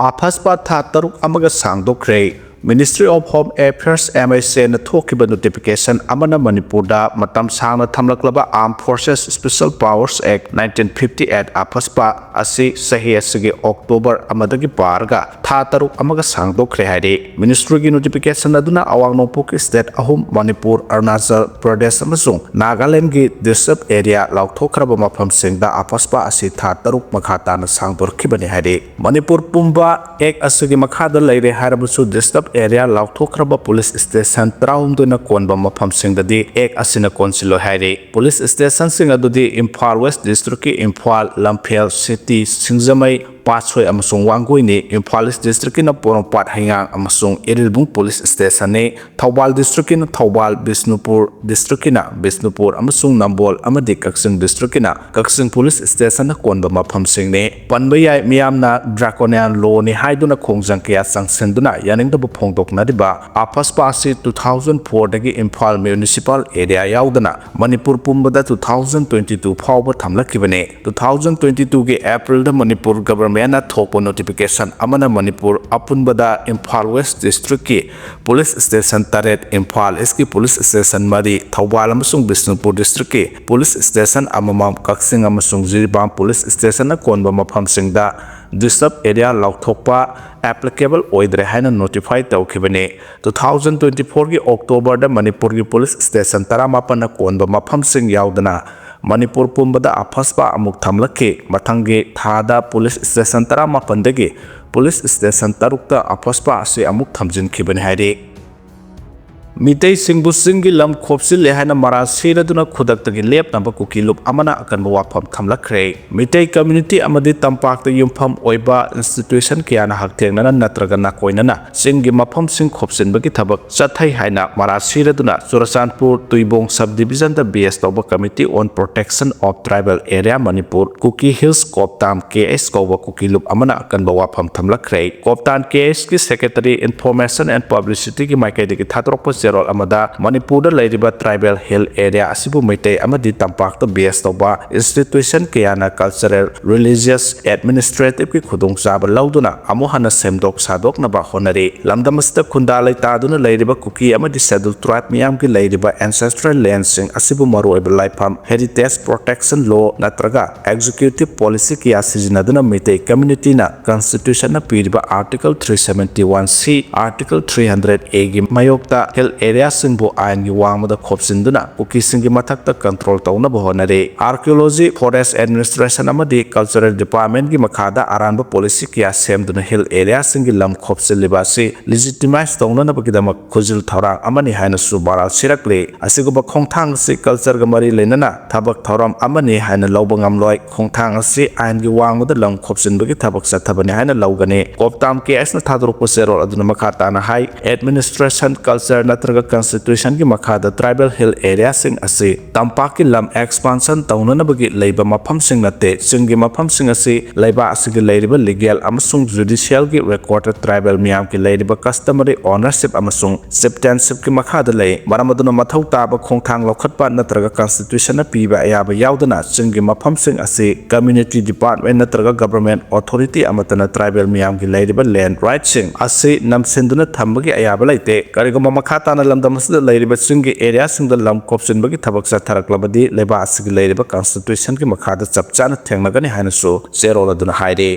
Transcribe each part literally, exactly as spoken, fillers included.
ꯑꯥꯐꯁꯄꯥ ꯊꯥ ꯇꯔꯨꯛ ꯑꯃꯒ ꯁꯥꯡꯗꯣꯛꯈ꯭ꯔꯦ꯫ Ministry of Home Affairs, M H A ꯅ ꯊꯣꯛꯈꯤꯕ notification ꯑꯃꯅ ꯃꯅꯤꯄꯨꯔꯗ ꯃꯇꯝ ꯁꯥꯡꯅ ꯊꯝꯂꯛꯂꯕ Armed Forces Special Powers Act nineteen fifty eight, ꯑꯥꯐꯁꯄꯥ, ꯑꯁꯤ ꯆꯍꯤ ꯑꯁꯤꯒꯤ ꯑꯣꯛꯇꯣꯕꯔ ꯑꯃꯗꯒꯤ ꯄꯥꯔꯒ ꯊꯥ ꯇꯔꯨꯛ ꯑꯃꯒ ꯁꯥꯡꯗꯣꯛꯈ꯭ꯔꯦ ꯍꯥꯏꯔꯤ꯫ Ministry ꯒꯤ notification ꯑꯗꯨꯅ ꯑꯋꯥꯡ ꯅꯣꯡꯄꯣꯛꯀꯤ state ꯑꯍꯨꯝ, ꯃꯅꯤꯄꯨꯔ, ꯑꯔꯨꯅꯥꯆꯜ ꯄ꯭ꯔꯗꯦꯁ ꯑꯃꯁꯨꯡ ꯅꯥꯒꯥꯂꯦꯟꯒꯤ disturbed area ꯂꯥꯎꯊꯣꯛꯈ꯭ꯔꯕ ꯃꯐꯝꯁꯤꯡꯗ ꯑꯥꯐꯁꯄꯥ ꯑꯁꯤ ꯊꯥ ꯇꯔꯨꯛ ꯃꯈꯥ ꯇꯥꯅ ꯁꯥꯡꯗꯣꯔꯛꯈꯤꯕꯅꯤ ꯍꯥꯏꯔꯤ꯫ ꯃꯅꯤꯄꯨꯔ ꯄꯨꯝꯕ Act ꯑꯁꯤꯒꯤ ꯃꯈꯥꯗ ꯂꯩꯔꯦ ꯍꯥꯏꯔꯕꯁꯨ, disturbed area ꯂꯥꯎꯊꯣꯛꯈ꯭ꯔꯕ police station ꯇꯔꯥꯍꯨꯝꯗꯣꯏꯅ ꯀꯣꯟꯕ ꯃꯐꯝꯁꯤꯡꯗꯗꯤ Act ꯑꯁꯤꯅ ꯀꯣꯟꯁꯤꯜꯂꯣꯏ ꯍꯥꯏꯔꯤ꯫ Police station ꯁꯤꯡ ꯑꯗꯨꯗꯤ ꯏꯝꯐꯥꯜ West District ꯀꯤ ꯏꯝꯐꯥꯜ, ꯂꯝꯐꯦꯜ, ꯁꯤꯇꯤ, ꯁꯤꯡꯖꯃꯩ, ꯄꯥꯠꯁꯣꯏ ꯑꯃꯁꯨꯡ ꯋꯥꯡꯒꯣꯏꯅꯤ꯫ ꯏꯝꯐꯥꯜ East District ꯀꯤꯅ ꯄꯣꯔꯣꯝꯄꯥꯠ, ꯍꯩꯉꯥꯡ ꯑꯃꯁꯨꯡ ꯏꯔꯤꯜꯕꯨꯡ police station ꯅꯤ꯫ ꯊꯧꯕꯥꯜ District ꯀꯤꯅ ꯊꯧꯕꯥꯜ, ꯕꯤꯁꯅꯨꯄꯨꯔ District ꯀꯤꯅ ꯕꯤꯁꯅꯨꯄꯨꯔ ꯑꯃꯁꯨꯡ ꯅꯝꯕꯣꯜ ꯑꯃꯗꯤ ꯀꯛꯆꯤꯡ District ꯀꯤꯅ ꯀꯛꯆꯤꯡ police station ꯅ ꯀꯣꯟꯕ ꯃꯐꯝꯁꯤꯡꯅꯤ꯫ ꯄꯟꯕ ꯌꯥꯏ, ꯃꯤꯌꯥꯝꯅ draconian law ꯅꯤ ꯍꯥꯏꯗꯨꯅ ꯈꯣꯡꯖꯪ ꯀꯌꯥ ꯆꯪꯁꯤꯟꯗꯨꯅ ꯌꯥꯅꯤꯡꯗꯕ ꯐꯣꯡꯗꯣꯛꯅꯔꯤꯕ ꯑꯥꯐꯁꯄꯥ ꯑꯁꯤ two thousand four ꯗꯒꯤ ꯏꯝꯐꯥꯜ municipal area ꯌꯥꯎꯗꯅ ꯃꯅꯤꯄꯨꯔ ꯄꯨꯝꯕꯗ two thousand twenty two ꯐꯥꯎꯕ ꯊꯝꯂꯛꯈꯤꯕꯅꯤ꯫ Two thousand twenty two ꯒꯤ April ꯗ ꯃꯅꯤꯄꯨꯔ government ꯅ ꯊꯣꯛꯄ notification ꯑꯃꯅ ꯃꯅꯤꯄꯨꯔ ꯑꯄꯨꯟꯕꯗ ꯏꯝꯐꯥꯜ West District ꯀꯤ police station ꯇꯔꯦꯠ, ꯏꯝꯐꯥꯜ East ꯀꯤ police station ꯃꯔꯤ, ꯊꯧꯕꯥꯜ ꯑꯃꯁꯨꯡ ꯕꯤꯁꯅꯨꯄꯨꯔ District ꯀꯤ police station ꯑꯃꯃꯝ, ꯀꯛꯆꯤꯡ ꯑꯃꯁꯨꯡ ꯖꯤꯔꯤꯕꯥꯝ police station ꯅ ꯀꯣꯟꯕ ꯃꯐꯝꯁꯤꯡꯗ disturbed area ꯂꯥꯎꯊꯣꯛꯄ applicable ꯑꯣꯏꯗ꯭ꯔꯦ ꯍꯥꯏꯅ notify ꯇꯧꯈꯤꯕꯅꯤ꯫ Two thousand twenty four ꯒꯤ October ꯗ ꯃꯅꯤꯄꯨꯔꯒꯤ police station ꯇꯔꯥꯃꯥꯄꯟꯅ ꯀꯣꯟꯕ ꯃꯐꯝꯁꯤꯡ ꯌꯥꯎꯗꯅ ꯃꯅꯤꯄꯨꯔ ꯄꯨꯝꯕꯗ ꯑꯥꯐꯁꯄꯥ ꯑꯃꯨꯛ ꯊꯝꯂꯛꯈꯤ꯫ ꯃꯊꯪꯒꯤ ꯊꯥꯗ police station ꯇꯔꯥꯃꯥꯄꯟꯗꯒꯤ police station ꯇꯔꯨꯛꯇ ꯑꯥꯐꯁꯄꯥ ꯑꯁꯤ ꯑꯃꯨꯛ ꯊꯝꯖꯤꯟꯈꯤꯕꯅꯤ ꯍꯥꯏꯔꯤ꯫ ꯃꯤꯇꯩꯁꯤꯡꯕꯨ ꯆꯤꯡꯒꯤ ꯂꯝ ꯈꯣꯞꯆꯤꯜꯂꯦ ꯍꯥꯏꯅ ꯃꯔꯥꯜ ꯁꯤꯔꯗꯨꯅ ꯈꯨꯗꯛꯇꯒꯤ ꯂꯦꯞꯅꯕ ꯀꯨꯀꯤ ꯂꯨꯞ ꯑꯃꯅ ꯑꯀꯟꯕ ꯋꯥꯐꯝ ꯊꯝꯂꯛꯈ꯭ꯔꯦ꯫ ꯃꯤꯇꯩ community ꯑꯃꯗꯤ ꯇꯝꯄꯥꯛꯇ ꯌꯨꯝꯐꯝ ꯑꯣꯏꯕ institution ꯀꯌꯥꯅ ꯍꯛꯊꯦꯡꯅꯅ ꯅꯠꯇ꯭ꯔꯒ ꯅꯥꯀꯣꯏꯅꯅ ꯆꯤꯡꯒꯤ ꯃꯐꯝꯁꯤꯡ ꯈꯣꯞꯆꯤꯟꯕꯒꯤ ꯊꯕꯛ ꯆꯠꯊꯩ ꯍꯥꯏꯅ ꯃꯔꯥꯜ ꯁꯤꯔꯗꯨꯅ ꯆꯨꯔꯆꯥꯟꯄꯨꯔ ꯇꯨꯏꯕꯣꯡ sub division ꯗ base ꯇꯧꯕ Committee on Protection of Tribal Area ꯃꯅꯤꯄꯨꯔ, Kuki hills Koptam K H ꯀꯧꯕ ꯀꯨꯀꯤ ꯂꯨꯞ ꯑꯃꯅ ꯑꯀꯟꯕ ꯋꯥꯐꯝ ꯊꯝꯂꯛꯈ꯭ꯔꯦ꯫ ꯀꯣꯞꯇꯥꯟ ꯀꯦ ꯑꯩꯆ ꯀꯤ Secretary Information and Publicity ꯒꯤ ꯃꯥꯏꯀꯩꯗꯒꯤ ꯊꯥꯗꯣꯔꯛꯄ ꯆꯦꯔꯣꯜ ꯑꯃꯗ ꯃꯅꯤꯄꯨꯔꯗ ꯂꯩꯔꯤꯕ tribal hill area ꯑꯁꯤꯕꯨ ꯃꯩꯇꯩ ꯑꯃꯗꯤ ꯇꯝꯄꯥꯛꯇ base ꯇꯧꯕ institution ꯀꯌꯥꯅ cultural, religious, administrative ꯀꯤ ꯈꯨꯗꯣꯡꯆꯥꯕ ꯂꯧꯗꯨꯅ ꯑꯃꯨꯛ ꯍꯟꯅ ꯁꯦꯝꯗꯣꯛ ꯁꯥꯗꯣꯛꯅꯕ ꯍꯣꯠꯅꯔꯤ꯫ ꯂꯝꯗꯝ ꯑꯁꯤꯗ ꯈꯨꯟꯗꯥ ꯂꯩꯇꯥꯗꯨꯅ ꯂꯩꯔꯤꯕ ꯀꯨꯀꯤ ꯑꯃꯗꯤ Scheduled Tribe ꯃꯤꯌꯥꯝꯒꯤ ꯂꯩꯔꯤꯕ ancestral land ꯁꯤꯡ ꯑꯁꯤꯕꯨ ꯃꯔꯨꯑꯣꯏꯕ ꯂꯥꯏꯐꯝ, heritage protection law ꯅꯠꯇ꯭ꯔꯒ executive policy ꯀꯌꯥ ꯁꯤꯖꯤꯟꯅꯗꯨꯅ ꯃꯩꯇꯩ community ꯅ constitution ꯅ ꯄꯤꯔꯤꯕ Article three seventy one C, Article three hundred A ꯒꯤ ꯃꯥꯌꯣꯛꯇ hill area ꯁꯤꯡꯕꯨ ꯑꯥꯏꯟꯒꯤ ꯋꯥꯡꯃꯗ ꯈꯣꯞꯆꯤꯟꯗꯨꯅ ꯀꯨꯀꯤꯁꯤꯡꯒꯤ ꯃꯊꯛꯇ control ꯇꯧꯅꯕ ꯍꯣꯠꯅꯔꯤ꯫ Archaeology, Forest Administration ꯑꯃꯗꯤ Cultural Department ꯀꯤ ꯃꯈꯥꯗ ꯑꯔꯥꯟꯕ policy ꯀꯌꯥ ꯁꯦꯝꯗꯨꯅ hill area ꯁꯤꯡꯒꯤ ꯂꯝ ꯈꯣꯞꯆꯤꯜꯂꯤꯕ ꯑꯁꯤ legitimize ꯇꯧꯅꯅꯕꯒꯤꯗꯃꯛ ꯈꯨꯖꯤꯜ ꯊꯧꯔꯥꯡ ꯑꯃꯅꯤ ꯍꯥꯏꯅꯁꯨ ꯃꯔꯥꯜ ꯁꯤꯔꯛꯂꯤ꯫ ꯑꯁꯤꯒꯨꯝꯕ ꯈꯣꯡꯊꯥꯡ ꯑꯁꯤ culture ꯒ ꯃꯔꯤ ꯂꯩꯅꯅ ꯊꯕꯛ ꯊꯧꯔꯝ ꯑꯃꯅꯤ ꯍꯥꯏꯅ ꯂꯧꯕ ꯉꯝꯂꯣꯏ꯫ ꯈꯣꯡꯊꯥꯡ ꯑꯁꯤ ꯑꯥꯏꯟꯒꯤ ꯋꯥꯡꯃꯗ ꯂꯝ ꯈꯣꯞꯆꯤꯟꯕꯒꯤ ꯊꯕꯛ ꯆꯠꯊꯕꯅꯤ ꯍꯥꯏꯅ ꯂꯧꯒꯅꯤ꯫ ꯀꯣꯞꯇꯥꯝ ꯀꯦ ꯑꯦꯁꯅ ꯊꯥꯗꯣꯔꯛꯄ ꯆꯦꯔꯣꯜ ꯑꯗꯨꯅ ꯃꯈꯥ ꯇꯥꯅ ꯍꯥꯏ, Administration, Culture ꯅꯠꯇ꯭ꯔꯒ Constitution ꯒꯤ ꯃꯈꯥꯗ tribal hill area ꯁꯤꯡ ꯑꯁꯤ ꯇꯝꯄꯥꯛꯀꯤ ꯂꯝ expansion ꯇꯧꯅꯅꯕꯒꯤ ꯂꯩꯕ ꯃꯐꯝꯁꯤꯡ ꯅꯠꯇꯦ꯫ ꯆꯤꯡꯒꯤ ꯃꯐꯝꯁꯤꯡ ꯑꯁꯤ ꯂꯩꯕꯥꯛ ꯑꯁꯤꯒꯤ ꯂꯩꯔꯤꯕ legal ꯑꯃꯁꯨꯡ judicial ꯒꯤ record ꯇ tribal ꯃꯤꯌꯥꯝꯒꯤ ꯂꯩꯔꯤꯕ customary ownership ꯑꯃꯁꯨꯡ chieftainship ꯀꯤ ꯃꯈꯥꯗ ꯂꯩ꯫ ꯃꯔꯝ ꯑꯗꯨꯅ ꯃꯊꯧ ꯇꯥꯕ ꯈꯣꯡꯊꯥꯡ ꯂꯧꯈꯠꯄ ꯅꯠꯇ꯭ꯔꯒ constitution ꯅ ꯄꯤꯕ ꯑꯌꯥꯕ ꯌꯥꯎꯗꯅ ꯆꯤꯡꯒꯤ ꯃꯐꯝꯁꯤꯡ ꯑꯁꯤ community department ꯅꯠꯇ꯭ꯔꯒ government authority ꯑꯃꯠꯇꯅ tribal ꯃꯤꯌꯥꯝꯒꯤ ꯂꯩꯔꯤꯕ land right ꯁꯤꯡ ꯑꯁꯤ ꯅꯝꯁꯤꯟꯗꯨꯅ ꯊꯝꯕꯒꯤ ꯑꯌꯥꯕ ꯂꯩꯇꯦ꯫ ꯀꯔꯤꯒꯨꯝꯕ ꯃꯈꯥ ꯇꯥꯅ ꯂꯝꯗꯝ ꯑꯁꯤꯗ ꯂꯩꯔꯤꯕ ꯆꯤꯡꯒꯤ area ꯁꯤꯡꯗ ꯂꯝ ꯈꯣꯞꯆꯤꯟꯕꯒꯤ ꯊꯕꯛ ꯆꯠꯊꯔꯛꯂꯕꯗꯤ ꯂꯩꯕꯥꯛ ꯑꯁꯤꯒꯤ ꯂꯩꯔꯤꯕ constitution ꯒꯤ ꯃꯈꯥꯗ ꯆꯞ ꯆꯥꯅ ꯊꯦꯡꯅꯒꯅꯤ ꯍꯥꯏꯅꯁꯨ ꯆꯦꯔꯣꯜ ꯑꯗꯨꯅ ꯍꯥꯏꯔꯤ꯫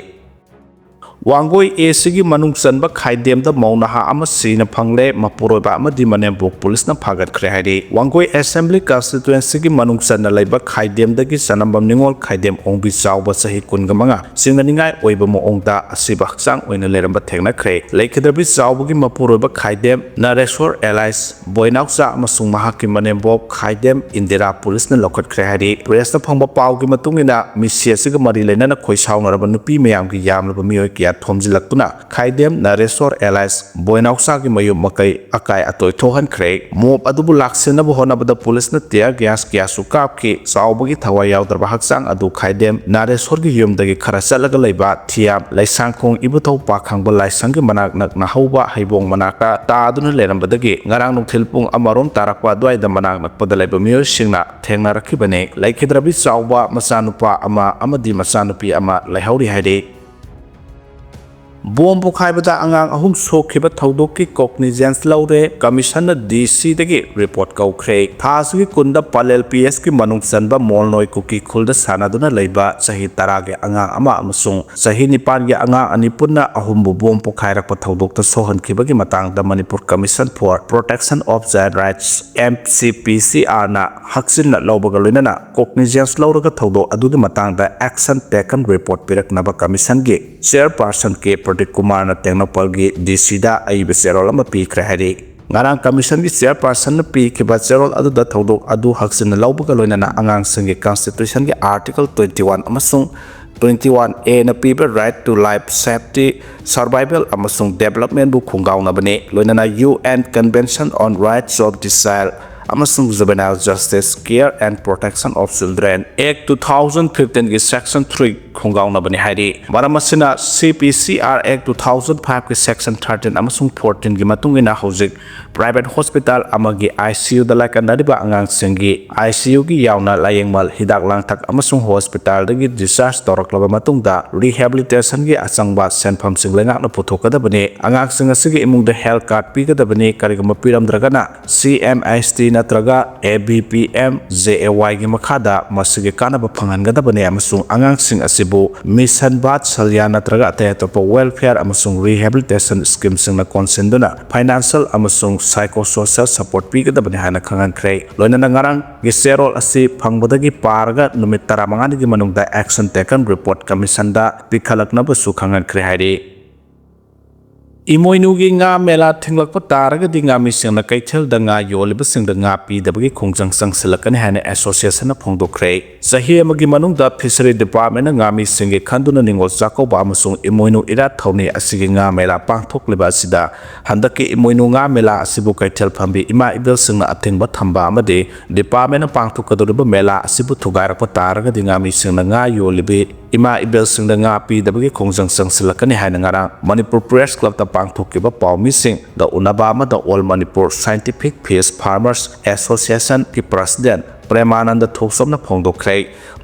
ꯋꯥꯡꯒꯣꯏ A C ꯒꯤ ꯃꯅꯨꯡ ꯆꯟꯕ ꯈꯥꯏꯗꯦꯝꯗ ꯃꯧ ꯅꯍꯥ ꯑꯃ ꯁꯤꯅ ꯐꯪꯂꯦ, ꯃꯄꯨꯔꯣꯏꯕ ꯑꯃꯗꯤ ꯃꯅꯦꯝꯕꯣꯛ ꯄꯨꯂꯤꯁꯅ ꯐꯥꯒꯠꯈ꯭ꯔꯦ ꯍꯥꯏꯔꯤ꯫ ꯋꯥꯡꯒꯣꯏ assembly constituency ꯒꯤ ꯃꯅꯨꯡ ꯆꯟꯅ ꯂꯩꯕ ꯈꯥꯏꯗꯦꯝꯗꯒꯤ ꯆꯅꯝꯕꯝ ꯅꯤꯉꯣꯜ ꯈꯥꯏꯗꯦꯝ ꯑꯣꯡꯕꯤ ꯆꯥꯎꯕ ꯆꯍꯤ ꯀꯨꯟꯒ ꯃꯉꯥ ꯁꯤꯡꯅꯅꯤꯡꯉꯥꯏ ꯑꯣꯏꯕ ꯃꯑꯣꯡꯗ ꯑꯁꯤꯕ ꯍꯛꯆꯥꯡ ꯑꯣꯏꯅ ꯂꯩꯔꯝꯕ ꯊꯦꯡꯅꯈ꯭ꯔꯦ꯫ ꯂꯩꯈꯤꯗ꯭ꯔꯕꯤ ꯆꯥꯎꯕꯒꯤ ꯃꯄꯨꯔꯣꯏꯕ ꯈꯥꯏꯗꯦꯝ ꯅꯔꯦꯁꯣꯔ alias ꯕꯣꯏꯅꯥꯎꯆꯥ ꯑꯃꯁꯨꯡ ꯃꯍꯥꯛꯀꯤ ꯃꯅꯦꯝꯕꯣꯛ ꯈꯥꯏꯗꯦꯝ ꯏꯟꯗꯤꯔꯥ ꯄꯨꯂꯤꯁꯅ ꯂꯧꯈꯠꯈ꯭ꯔꯦ ꯍꯥꯏꯔꯤ꯫ Press ꯇ ꯐꯪꯕ ꯄꯥꯎꯒꯤ ꯃꯇꯨꯡ ꯏꯟꯅ, ꯃꯤꯁꯤ ꯑꯁꯤꯒ ꯃꯔꯤ ꯂꯩꯅꯅ ꯈꯣꯏ ꯁꯥꯎꯅꯔꯕ ꯅꯨꯄꯤ ꯃꯌꯥꯝꯒꯤ ꯌꯥꯝꯂꯕ ꯃꯤꯑꯣꯏ ꯀꯌꯥ ꯊꯣꯝꯖꯤꯜꯂꯛꯇꯨꯅ ꯈꯥꯏꯗꯦꯝ ꯅꯔꯦꯁꯣꯔ alias ꯕꯣꯏꯅꯥꯎꯆꯥꯒꯤ ꯃꯌꯨꯝ ꯃꯀꯩ ꯑꯀꯥꯏ ꯑꯇꯣꯏ ꯊꯣꯛꯍꯟꯈ꯭ꯔꯦ꯫ Mob ꯑꯗꯨꯕꯨ ꯂꯥꯛꯁꯤꯟꯅꯕ ꯍꯣꯠꯅꯕꯗ ꯄꯨꯂꯤꯁꯅ tear gas ꯀꯌꯥꯁꯨ ꯀꯥꯞꯈꯤ꯫ ꯆꯥꯎꯕꯒꯤ ꯊꯋꯥꯏ ꯌꯥꯎꯗ꯭ꯔꯕ ꯍꯛꯆꯥꯡ ꯑꯗꯨ ꯈꯥꯏꯗꯦꯝ ꯅꯥꯔꯦꯁꯣꯔꯒꯤ ꯌꯨꯝꯗꯒꯤ ꯈꯔ ꯆꯠꯂꯒ ꯂꯩꯕ ꯊꯤꯌꯥꯝ ꯂꯩꯁꯥꯡꯈꯣꯡ ꯏꯕꯨꯙꯧ ꯄꯥꯈꯪꯕ ꯂꯥꯏꯁꯪꯒꯤ ꯃꯅꯥꯛ ꯅꯛꯅ ꯍꯧꯕ ꯍꯩꯕꯣꯡ ꯃꯅꯥꯛꯇ ꯇꯥꯗꯨꯅ ꯂꯩꯔꯝꯕꯗꯒꯤ ꯉꯔꯥꯡ ꯅꯨꯡꯊꯤꯜ ꯄꯨꯡ ꯑꯃꯔꯣꯝ ꯇꯥꯔꯛꯄ ꯑꯗꯨꯋꯥꯏꯗ ꯃꯅꯥꯛ ꯅꯛꯄꯗ ꯂꯩꯕ ꯃꯤꯑꯣꯏꯁꯤꯡꯅ ꯊꯦꯡꯅꯔꯛꯈꯤꯕꯅꯤ꯫ ꯂꯩꯈꯤꯗ꯭ꯔꯕꯤ ꯆꯥꯎꯕ, ꯃꯆꯥꯅꯨꯄꯥ ꯑꯃ ꯑꯃꯗꯤ ꯃꯆꯥꯅꯨꯄꯤ ꯑꯃ ꯂꯩꯍꯧꯔꯤ ꯍꯥꯏꯔꯤ꯫ ꯕꯣꯝ ꯄꯣꯈꯥꯏꯕꯗ ꯑꯉꯥꯡ ꯑꯍꯨꯝ ꯁꯣꯛꯈꯤꯕ ꯊꯧꯗꯣꯛꯀꯤ cognizance ꯂꯧꯔꯦ꯫ Commission ꯅ D C ꯗꯒꯤ report ꯀꯧꯈ꯭ꯔꯦ꯫ ꯊꯥ ꯑꯁꯤꯒꯤ ꯀꯨꯟꯗ ꯄꯂꯦꯜ P S ꯀꯤ ꯃꯅꯨꯡ ꯆꯟꯕ ꯃꯣꯜꯅꯣꯏ ꯀꯨꯀꯤ ꯈꯨꯜꯗ ꯁꯥꯟꯅꯗꯨꯅ ꯂꯩꯕ ꯆꯍꯤ ꯇꯔꯥꯒꯤ ꯑꯉꯥꯡ ꯑꯃ ꯑꯃꯁꯨꯡ ꯆꯍꯤ ꯅꯤꯄꯥꯟꯒꯤ ꯑꯉꯥꯡ ꯑꯅꯤ ꯄꯨꯟꯅ ꯑꯍꯨꯝꯕꯨ ꯕꯣꯝ ꯄꯣꯈꯥꯏꯔꯛꯄ ꯊꯧꯗꯣꯛꯇ ꯁꯣꯛꯍꯟꯈꯤꯕꯒꯤ ꯃꯇꯥꯡꯗ Manipur Commission for Protection of Child Rights, M C P C R ꯅ ꯍꯛꯆꯤꯟꯅ ꯂꯧꯕꯒ ꯂꯣꯏꯅꯅ cognizance ꯂꯧꯔꯒ ꯊꯧꯗꯣꯛ ꯑꯗꯨꯒꯤ ꯃꯇꯥꯡꯗ action taken report ꯄꯤꯔꯛꯅꯕ commission ꯒꯤ chairperson ꯀꯦ ꯄ꯭ꯔꯗꯤꯞ ꯀꯨꯃꯥꯔꯅ ꯇꯦꯡꯅꯧꯄꯜꯒꯤ D C ꯗ ꯑꯏꯕ ꯆꯦꯔꯣꯜ ꯑꯃ ꯄꯤꯈ꯭ꯔꯦ ꯍꯥꯏꯔꯤ꯫ ꯉꯔꯥꯡ commission ꯒꯤ chairperson ꯅ ꯄꯤꯈꯤꯕ ꯆꯦꯔꯣꯜ ꯑꯗꯨꯗ ꯊꯧꯗꯣꯛ ꯑꯗꯨ ꯍꯛꯆꯤꯟꯅ ꯂꯧꯕꯒ ꯂꯣꯏꯅꯅ ꯑꯉꯥꯡꯁꯤꯡꯒꯤ constitution ꯒꯤ article twenty one ꯑꯃꯁꯨꯡ twenty one A ꯅ ꯄꯤꯕ right to life, safety, survival ꯑꯃꯁꯨꯡ development ꯕꯨ ꯈꯣꯡꯒꯥꯎꯅꯕꯅꯤ꯫ ꯂꯣꯏꯅꯅ U N Convention on Rights of the Child ꯑꯃꯁꯨꯡ Juvenile Justice, Care and Protection of Children Act two thousand fifteen ꯒꯤ section three ꯈꯣꯡꯒꯥꯎꯅꯕꯅꯤ ꯍꯥꯏꯔꯤ꯫ ꯃꯔꯝ ꯑꯁꯤꯅ C P C R Act two thousand five ꯀꯤ section thirteen ꯑꯃꯁꯨꯡ fourteen ꯒꯤ ꯃꯇꯨꯡ ꯏꯟꯅ ꯍꯧꯖꯤꯛ private hospital ꯑꯃꯒꯤ I C U ꯗ ꯂꯥꯏꯀꯠꯅꯔꯤꯕ ꯑꯉꯥꯡꯁꯤꯡꯒꯤ I C U ꯒꯤ ꯌꯥꯎꯅ ꯂꯥꯌꯦꯡꯃꯜ, ꯍꯤꯗꯥꯛ ꯂꯥꯡꯊꯛ ꯑꯃꯁꯨꯡ hospital ꯗꯒꯤ discharge ꯇꯧꯔꯛꯂꯕ ꯃꯇꯨꯡꯗ rehabilitation ꯒꯤ ꯑꯆꯪꯕ ꯁꯦꯟꯐꯝꯁꯤꯡ ꯂꯩꯉꯥꯛꯅ ꯄꯨꯊꯣꯛꯀꯗꯕꯅꯤ꯫ ꯑꯉꯥꯡꯁꯤꯡ ꯑꯁꯤꯒꯤ ꯏꯃꯨꯡꯗ health card ꯄꯤꯒꯗꯕꯅꯤ꯫ ꯀꯔꯤꯒꯨꯝꯕ ꯄꯤꯔꯝꯗ꯭ꯔꯒꯅ C M H T ꯅꯠꯇ꯭ꯔꯒ A B P M J A Y ꯒꯤ ꯃꯈꯥꯗ ꯃꯁꯤꯒꯤ ꯀꯥꯟꯅꯕ ꯐꯪꯍꯟꯒꯗꯕꯅꯤ ꯑꯃꯁꯨꯡ ꯑꯉꯥꯡꯁꯤꯡ ꯑꯁꯤꯕꯨ Mission Vatsalya ꯅꯠꯇ꯭ꯔꯒ ꯑꯇꯩ ꯑꯇꯣꯞꯄ welfare ꯑꯃꯁꯨꯡ rehabilitation scheme ꯁꯤꯡꯅ ꯀꯣꯟꯁꯤꯟꯗꯨꯅ financial ꯑꯃꯁꯨꯡ psychosocial support ꯄꯤꯒꯗꯕꯅꯤ ꯍꯥꯏꯅ ꯈꯪꯍꯟꯈ꯭ꯔꯦ꯫ ꯂꯣꯏꯅꯅ ꯉꯔꯥꯡꯒꯤ ꯆꯦꯔꯣꯜ ꯑꯁꯤ ꯐꯪꯕꯗꯒꯤ ꯄꯥꯔꯒ ꯅꯨꯃꯤꯠ ꯇꯔꯥꯃꯉꯥꯅꯤꯒꯤ ꯃꯅꯨꯡꯗ action taken report commission ꯗ ꯄꯤꯈꯠꯂꯛꯅꯕꯁꯨ ꯈꯪꯍꯟꯈ꯭ꯔꯦ ꯍꯥꯏꯔꯤ꯫ ꯏꯃꯣꯏꯅꯨꯒꯤ ꯉꯥ ꯃꯦꯂꯥ ꯊꯤꯡꯂꯛꯄ ꯇꯥꯔꯒꯗꯤ ꯉꯥꯃꯤꯁꯤꯡꯅ ꯀꯩꯊꯦꯜꯗ ꯉꯥ ꯌꯣꯜꯂꯤꯕꯁꯤꯡꯗ ꯉꯥ ꯄꯤꯗꯕꯒꯤ ꯈꯣꯡꯖꯪ ꯆꯪꯁꯤꯜꯂꯛꯀꯅꯤ ꯍꯥꯏꯅ ꯑꯦꯁꯣꯁꯤꯌꯦꯁꯟꯅ ꯐꯣꯡꯗꯣꯛꯈ꯭ꯔꯦ꯫ ꯆꯍꯤ ꯑꯃꯒꯤ ꯃꯅꯨꯡꯗ ꯐꯤꯁꯔꯤ ꯗꯤꯄꯥꯔꯠꯃꯦꯟꯅ ꯉꯥꯃꯤꯁꯤꯡꯒꯤ ꯈꯟꯗꯨꯅ ꯅꯤꯉꯣꯜ ꯆꯥꯛꯀꯧꯕ ꯑꯃꯁꯨꯡ ꯏꯃꯣꯏꯅꯨ ꯏꯔꯥꯠ ꯊꯧꯅꯤ ꯑꯁꯤꯒꯤ ꯉꯥ ꯃꯦꯂꯥ ꯄꯥꯡꯊꯣꯛꯂꯤꯕ ꯑꯁꯤꯗ ꯍꯟꯗꯛꯀꯤ ꯏꯃꯣꯏꯅꯨ ꯉꯥ ꯃꯦꯂꯥ ꯑꯁꯤꯕꯨ ꯀꯩꯊꯦꯜ ꯐꯝꯕꯤ ꯏꯃꯥ ꯏꯕꯦꯜꯁꯤꯡꯅ ꯑꯊꯤꯡꯕ ꯊꯝꯕ ꯑꯃꯗꯤ ꯗꯤꯄꯥꯔꯠꯃꯦꯟꯅ ꯄꯥꯡꯊꯣꯛꯀꯗꯧꯔꯤꯕ ꯃꯦꯂꯥ ꯑꯁꯤꯕꯨ ꯊꯨꯒꯥꯏꯔꯛꯄ ꯇꯥꯔꯒꯗꯤ ꯉꯥꯃꯤꯁꯤꯡꯅ ꯉꯥ ꯌꯣꯜꯂꯤꯕꯤ ꯏꯃꯥ ꯏꯕꯦꯜꯁꯤꯡꯗ ꯉꯥ ꯄꯤꯗꯕꯒꯤ ꯈꯣꯡꯖꯪ ꯆꯪꯁꯤꯜꯂꯛꯀꯅꯤ ꯍꯥꯏꯅ ꯉꯔꯥꯡ ꯃꯅꯤꯄꯨꯔ ꯄ꯭ꯔꯦꯁ ꯀ꯭ꯂꯕꯇ ꯄꯥꯡꯊꯣꯛꯈꯤꯕ ꯄꯥꯎꯃꯤꯁꯤꯡꯗ ꯎꯅꯕ ꯑꯃꯗ all Manipur scientific fish farmers ꯑꯦꯁꯣꯁꯤꯌꯦꯁꯟꯒꯤ ꯄ꯭ꯔꯁꯤꯗꯦꯟ ꯄ꯭ꯔꯦꯃꯥꯅꯟꯗ ꯊꯣꯛꯆꯣꯝꯅ ꯐꯣꯡꯗꯣꯛꯈ꯭ꯔꯦ꯫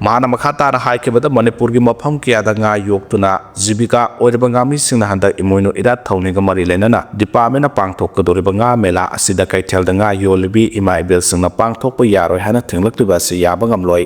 ꯃꯍꯥꯛꯅ ꯃꯈꯥ ꯇꯥꯅ ꯍꯥꯏꯈꯤꯕꯗ, ꯃꯅꯤꯄꯨꯔꯒꯤ ꯃꯐꯝ ꯀꯌꯥꯗ ꯉꯥ ꯌꯣꯛꯇꯨꯅ ꯖꯤꯕꯤꯀꯥ ꯑꯣꯏꯔꯤꯕ ꯉꯥꯃꯤꯁꯤꯡꯅ ꯍꯟꯗꯛ ꯏꯃꯣꯏꯅꯨ ꯏꯔꯥꯠ ꯊꯧꯅꯤꯒ ꯃꯔꯤ ꯂꯩꯅꯅ ꯗꯤꯄꯥꯔꯠꯃꯦꯟꯅ ꯄꯥꯡꯊꯣꯛꯀꯗꯧꯔꯤꯕ ꯉꯥ ꯃꯦꯂꯥ ꯑꯁꯤꯗ ꯀꯩꯊꯦꯜꯗ ꯉꯥ ꯌꯣꯜꯂꯤꯕꯤ ꯏꯃꯥ ꯏꯕꯦꯜꯁꯤꯡꯅ ꯄꯥꯡꯊꯣꯛꯄ ꯌꯥꯔꯣꯏ ꯍꯥꯏꯅ ꯊꯤꯡꯂꯛꯂꯤꯕ ꯑꯁꯤ ꯌꯥꯕ ꯉꯝꯂꯣꯏ꯫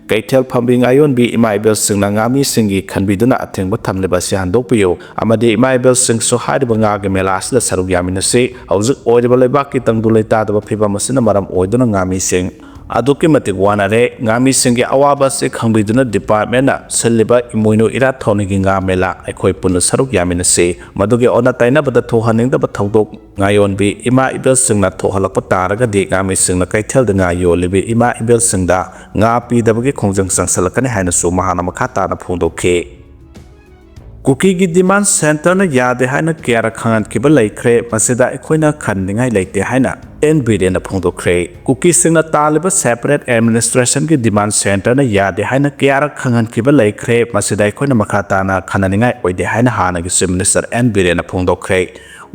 ꯀꯩꯊꯦꯜ ꯐꯝꯕꯤ ꯉꯥꯌꯣꯟꯕꯤ ꯏꯃꯥ ꯏꯕꯦꯜꯁꯤꯡꯅ ꯉꯥꯃꯤꯁꯤꯡꯒꯤ ꯈꯟꯕꯤꯗꯨꯅ ꯑꯊꯤꯡꯕ ꯊꯝꯂꯤꯕ ꯑꯁꯤ ꯍꯟꯗꯣꯛꯄꯤꯌꯨ ꯑꯃꯗꯤ ꯏꯃꯥ ꯏꯕꯦꯜꯁꯤꯡꯁꯨ ꯍꯥꯏꯔꯤꯕ ꯉꯥꯒꯤ ꯃꯦꯂꯥ ꯑꯁꯤꯗ ꯁꯔꯨꯛ ꯌꯥꯃꯤꯟꯅꯁꯤ꯫ ꯍꯧꯖꯤꯛ ꯑꯣꯏꯔꯤꯕ ꯂꯩꯕꯥꯛꯀꯤ ꯇꯪꯗꯨ ꯂꯩꯇꯥꯗꯕ ꯐꯤꯕꯝ ꯑꯁꯤꯅ ꯃꯔꯝ ꯑꯣꯏꯗꯨꯅ ꯉꯥꯃꯤꯁꯤꯡ ꯑꯗꯨꯛꯀꯤ ꯃꯇꯤꯛ ꯋꯥꯅꯔꯦ꯫ ꯉꯥꯃꯤꯁꯤꯡꯒꯤ ꯑꯋꯥꯕ ꯑꯁꯤ ꯈꯪꯕꯤꯗꯨꯅ ꯗꯤꯄꯥꯔꯠꯃꯦꯟꯅ ꯁꯤꯜꯂꯤꯕ ꯏꯃꯣꯏꯅꯨ ꯏꯔꯥꯠ ꯊꯧꯅꯤꯒꯤ ꯉꯥ ꯃꯦꯂꯥ ꯑꯩꯈꯣꯏ ꯄꯨꯟꯅ ꯁꯔꯨꯛ ꯌꯥꯃꯤꯟꯅꯁꯤ꯫ ꯃꯗꯨꯒꯤ ꯑꯣꯟꯅ ꯇꯩꯅꯕꯗ ꯊꯣꯛꯍꯟꯅꯤꯡꯗꯕ ꯊꯧꯗꯣꯛ ꯉꯥꯌꯣꯟꯕꯤ ꯏꯃꯥ ꯏꯕꯦꯜꯁꯤꯡꯅ ꯊꯣꯛꯍꯜꯂꯛꯄ ꯇꯥꯔꯒꯗꯤ ꯉꯥꯃꯤꯁꯤꯡꯅ ꯀꯩꯊꯦꯜꯗ ꯉꯥ ꯌꯣꯜꯂꯤꯕꯤ ꯏꯃꯥ ꯏꯕꯦꯜꯁꯤꯡꯗ ꯉꯥ ꯄꯤꯗꯕꯒꯤ ꯈꯣꯡꯖꯪ ꯆꯪꯁꯤꯜꯂꯛꯀꯅꯤ ꯍꯥꯏꯅꯁꯨ ꯃꯍꯥꯛꯅ ꯃꯈꯥ ꯇꯥꯅ ꯐꯣꯡꯗꯣꯛꯈꯤ꯫ ꯀꯨꯀꯤꯒꯤ ꯗꯤꯃꯥꯟ ꯁꯦꯟꯇꯔꯅ ꯌꯥꯗꯦ ꯍꯥꯏꯅ ꯀꯌꯥꯔꯛ ꯈꯪꯍꯟꯈꯤꯕ ꯂꯩꯈ꯭ꯔꯦ, ꯃꯁꯤꯗ ꯑꯩꯈꯣꯏꯅ ꯈꯟꯅꯤꯡꯉꯥꯏ ꯂꯩꯇꯦ ꯍꯥꯏꯅ ꯑꯦꯟ ꯕꯤꯔꯦꯟꯅ ꯐꯣꯡꯗꯣꯛꯈ꯭ꯔꯦ꯫ ꯀꯨꯀꯤꯁꯤꯡꯅ ꯇꯥꯜꯂꯤꯕ ꯁꯦꯄꯔꯦꯠ ꯑꯦꯗꯃꯤꯅꯤꯁꯇ꯭ꯔꯦꯁꯟꯒꯤ ꯗꯤꯃꯥꯟ ꯁꯦꯟꯇꯔꯅ ꯌꯥꯗꯦ ꯍꯥꯏꯅ ꯀꯌꯥꯔꯛ ꯈꯪꯍꯟꯈꯤꯕ ꯂꯩꯈ꯭ꯔꯦ, ꯃꯁꯤꯗ ꯑꯩꯈꯣꯏꯅ ꯃꯈꯥ ꯇꯥꯅ ꯈꯟꯅꯅꯤꯡꯉꯥꯏ ꯑꯣꯏꯗꯦ ꯍꯥꯏꯅ ꯍꯥꯟꯅꯒꯤ ꯆꯤꯐ ꯃꯤꯅꯤꯁꯇꯔ ꯑꯦꯟ ꯕꯤꯔꯦꯟꯅ ꯐꯣꯡꯗꯣꯛꯈ꯭ꯔꯦ꯫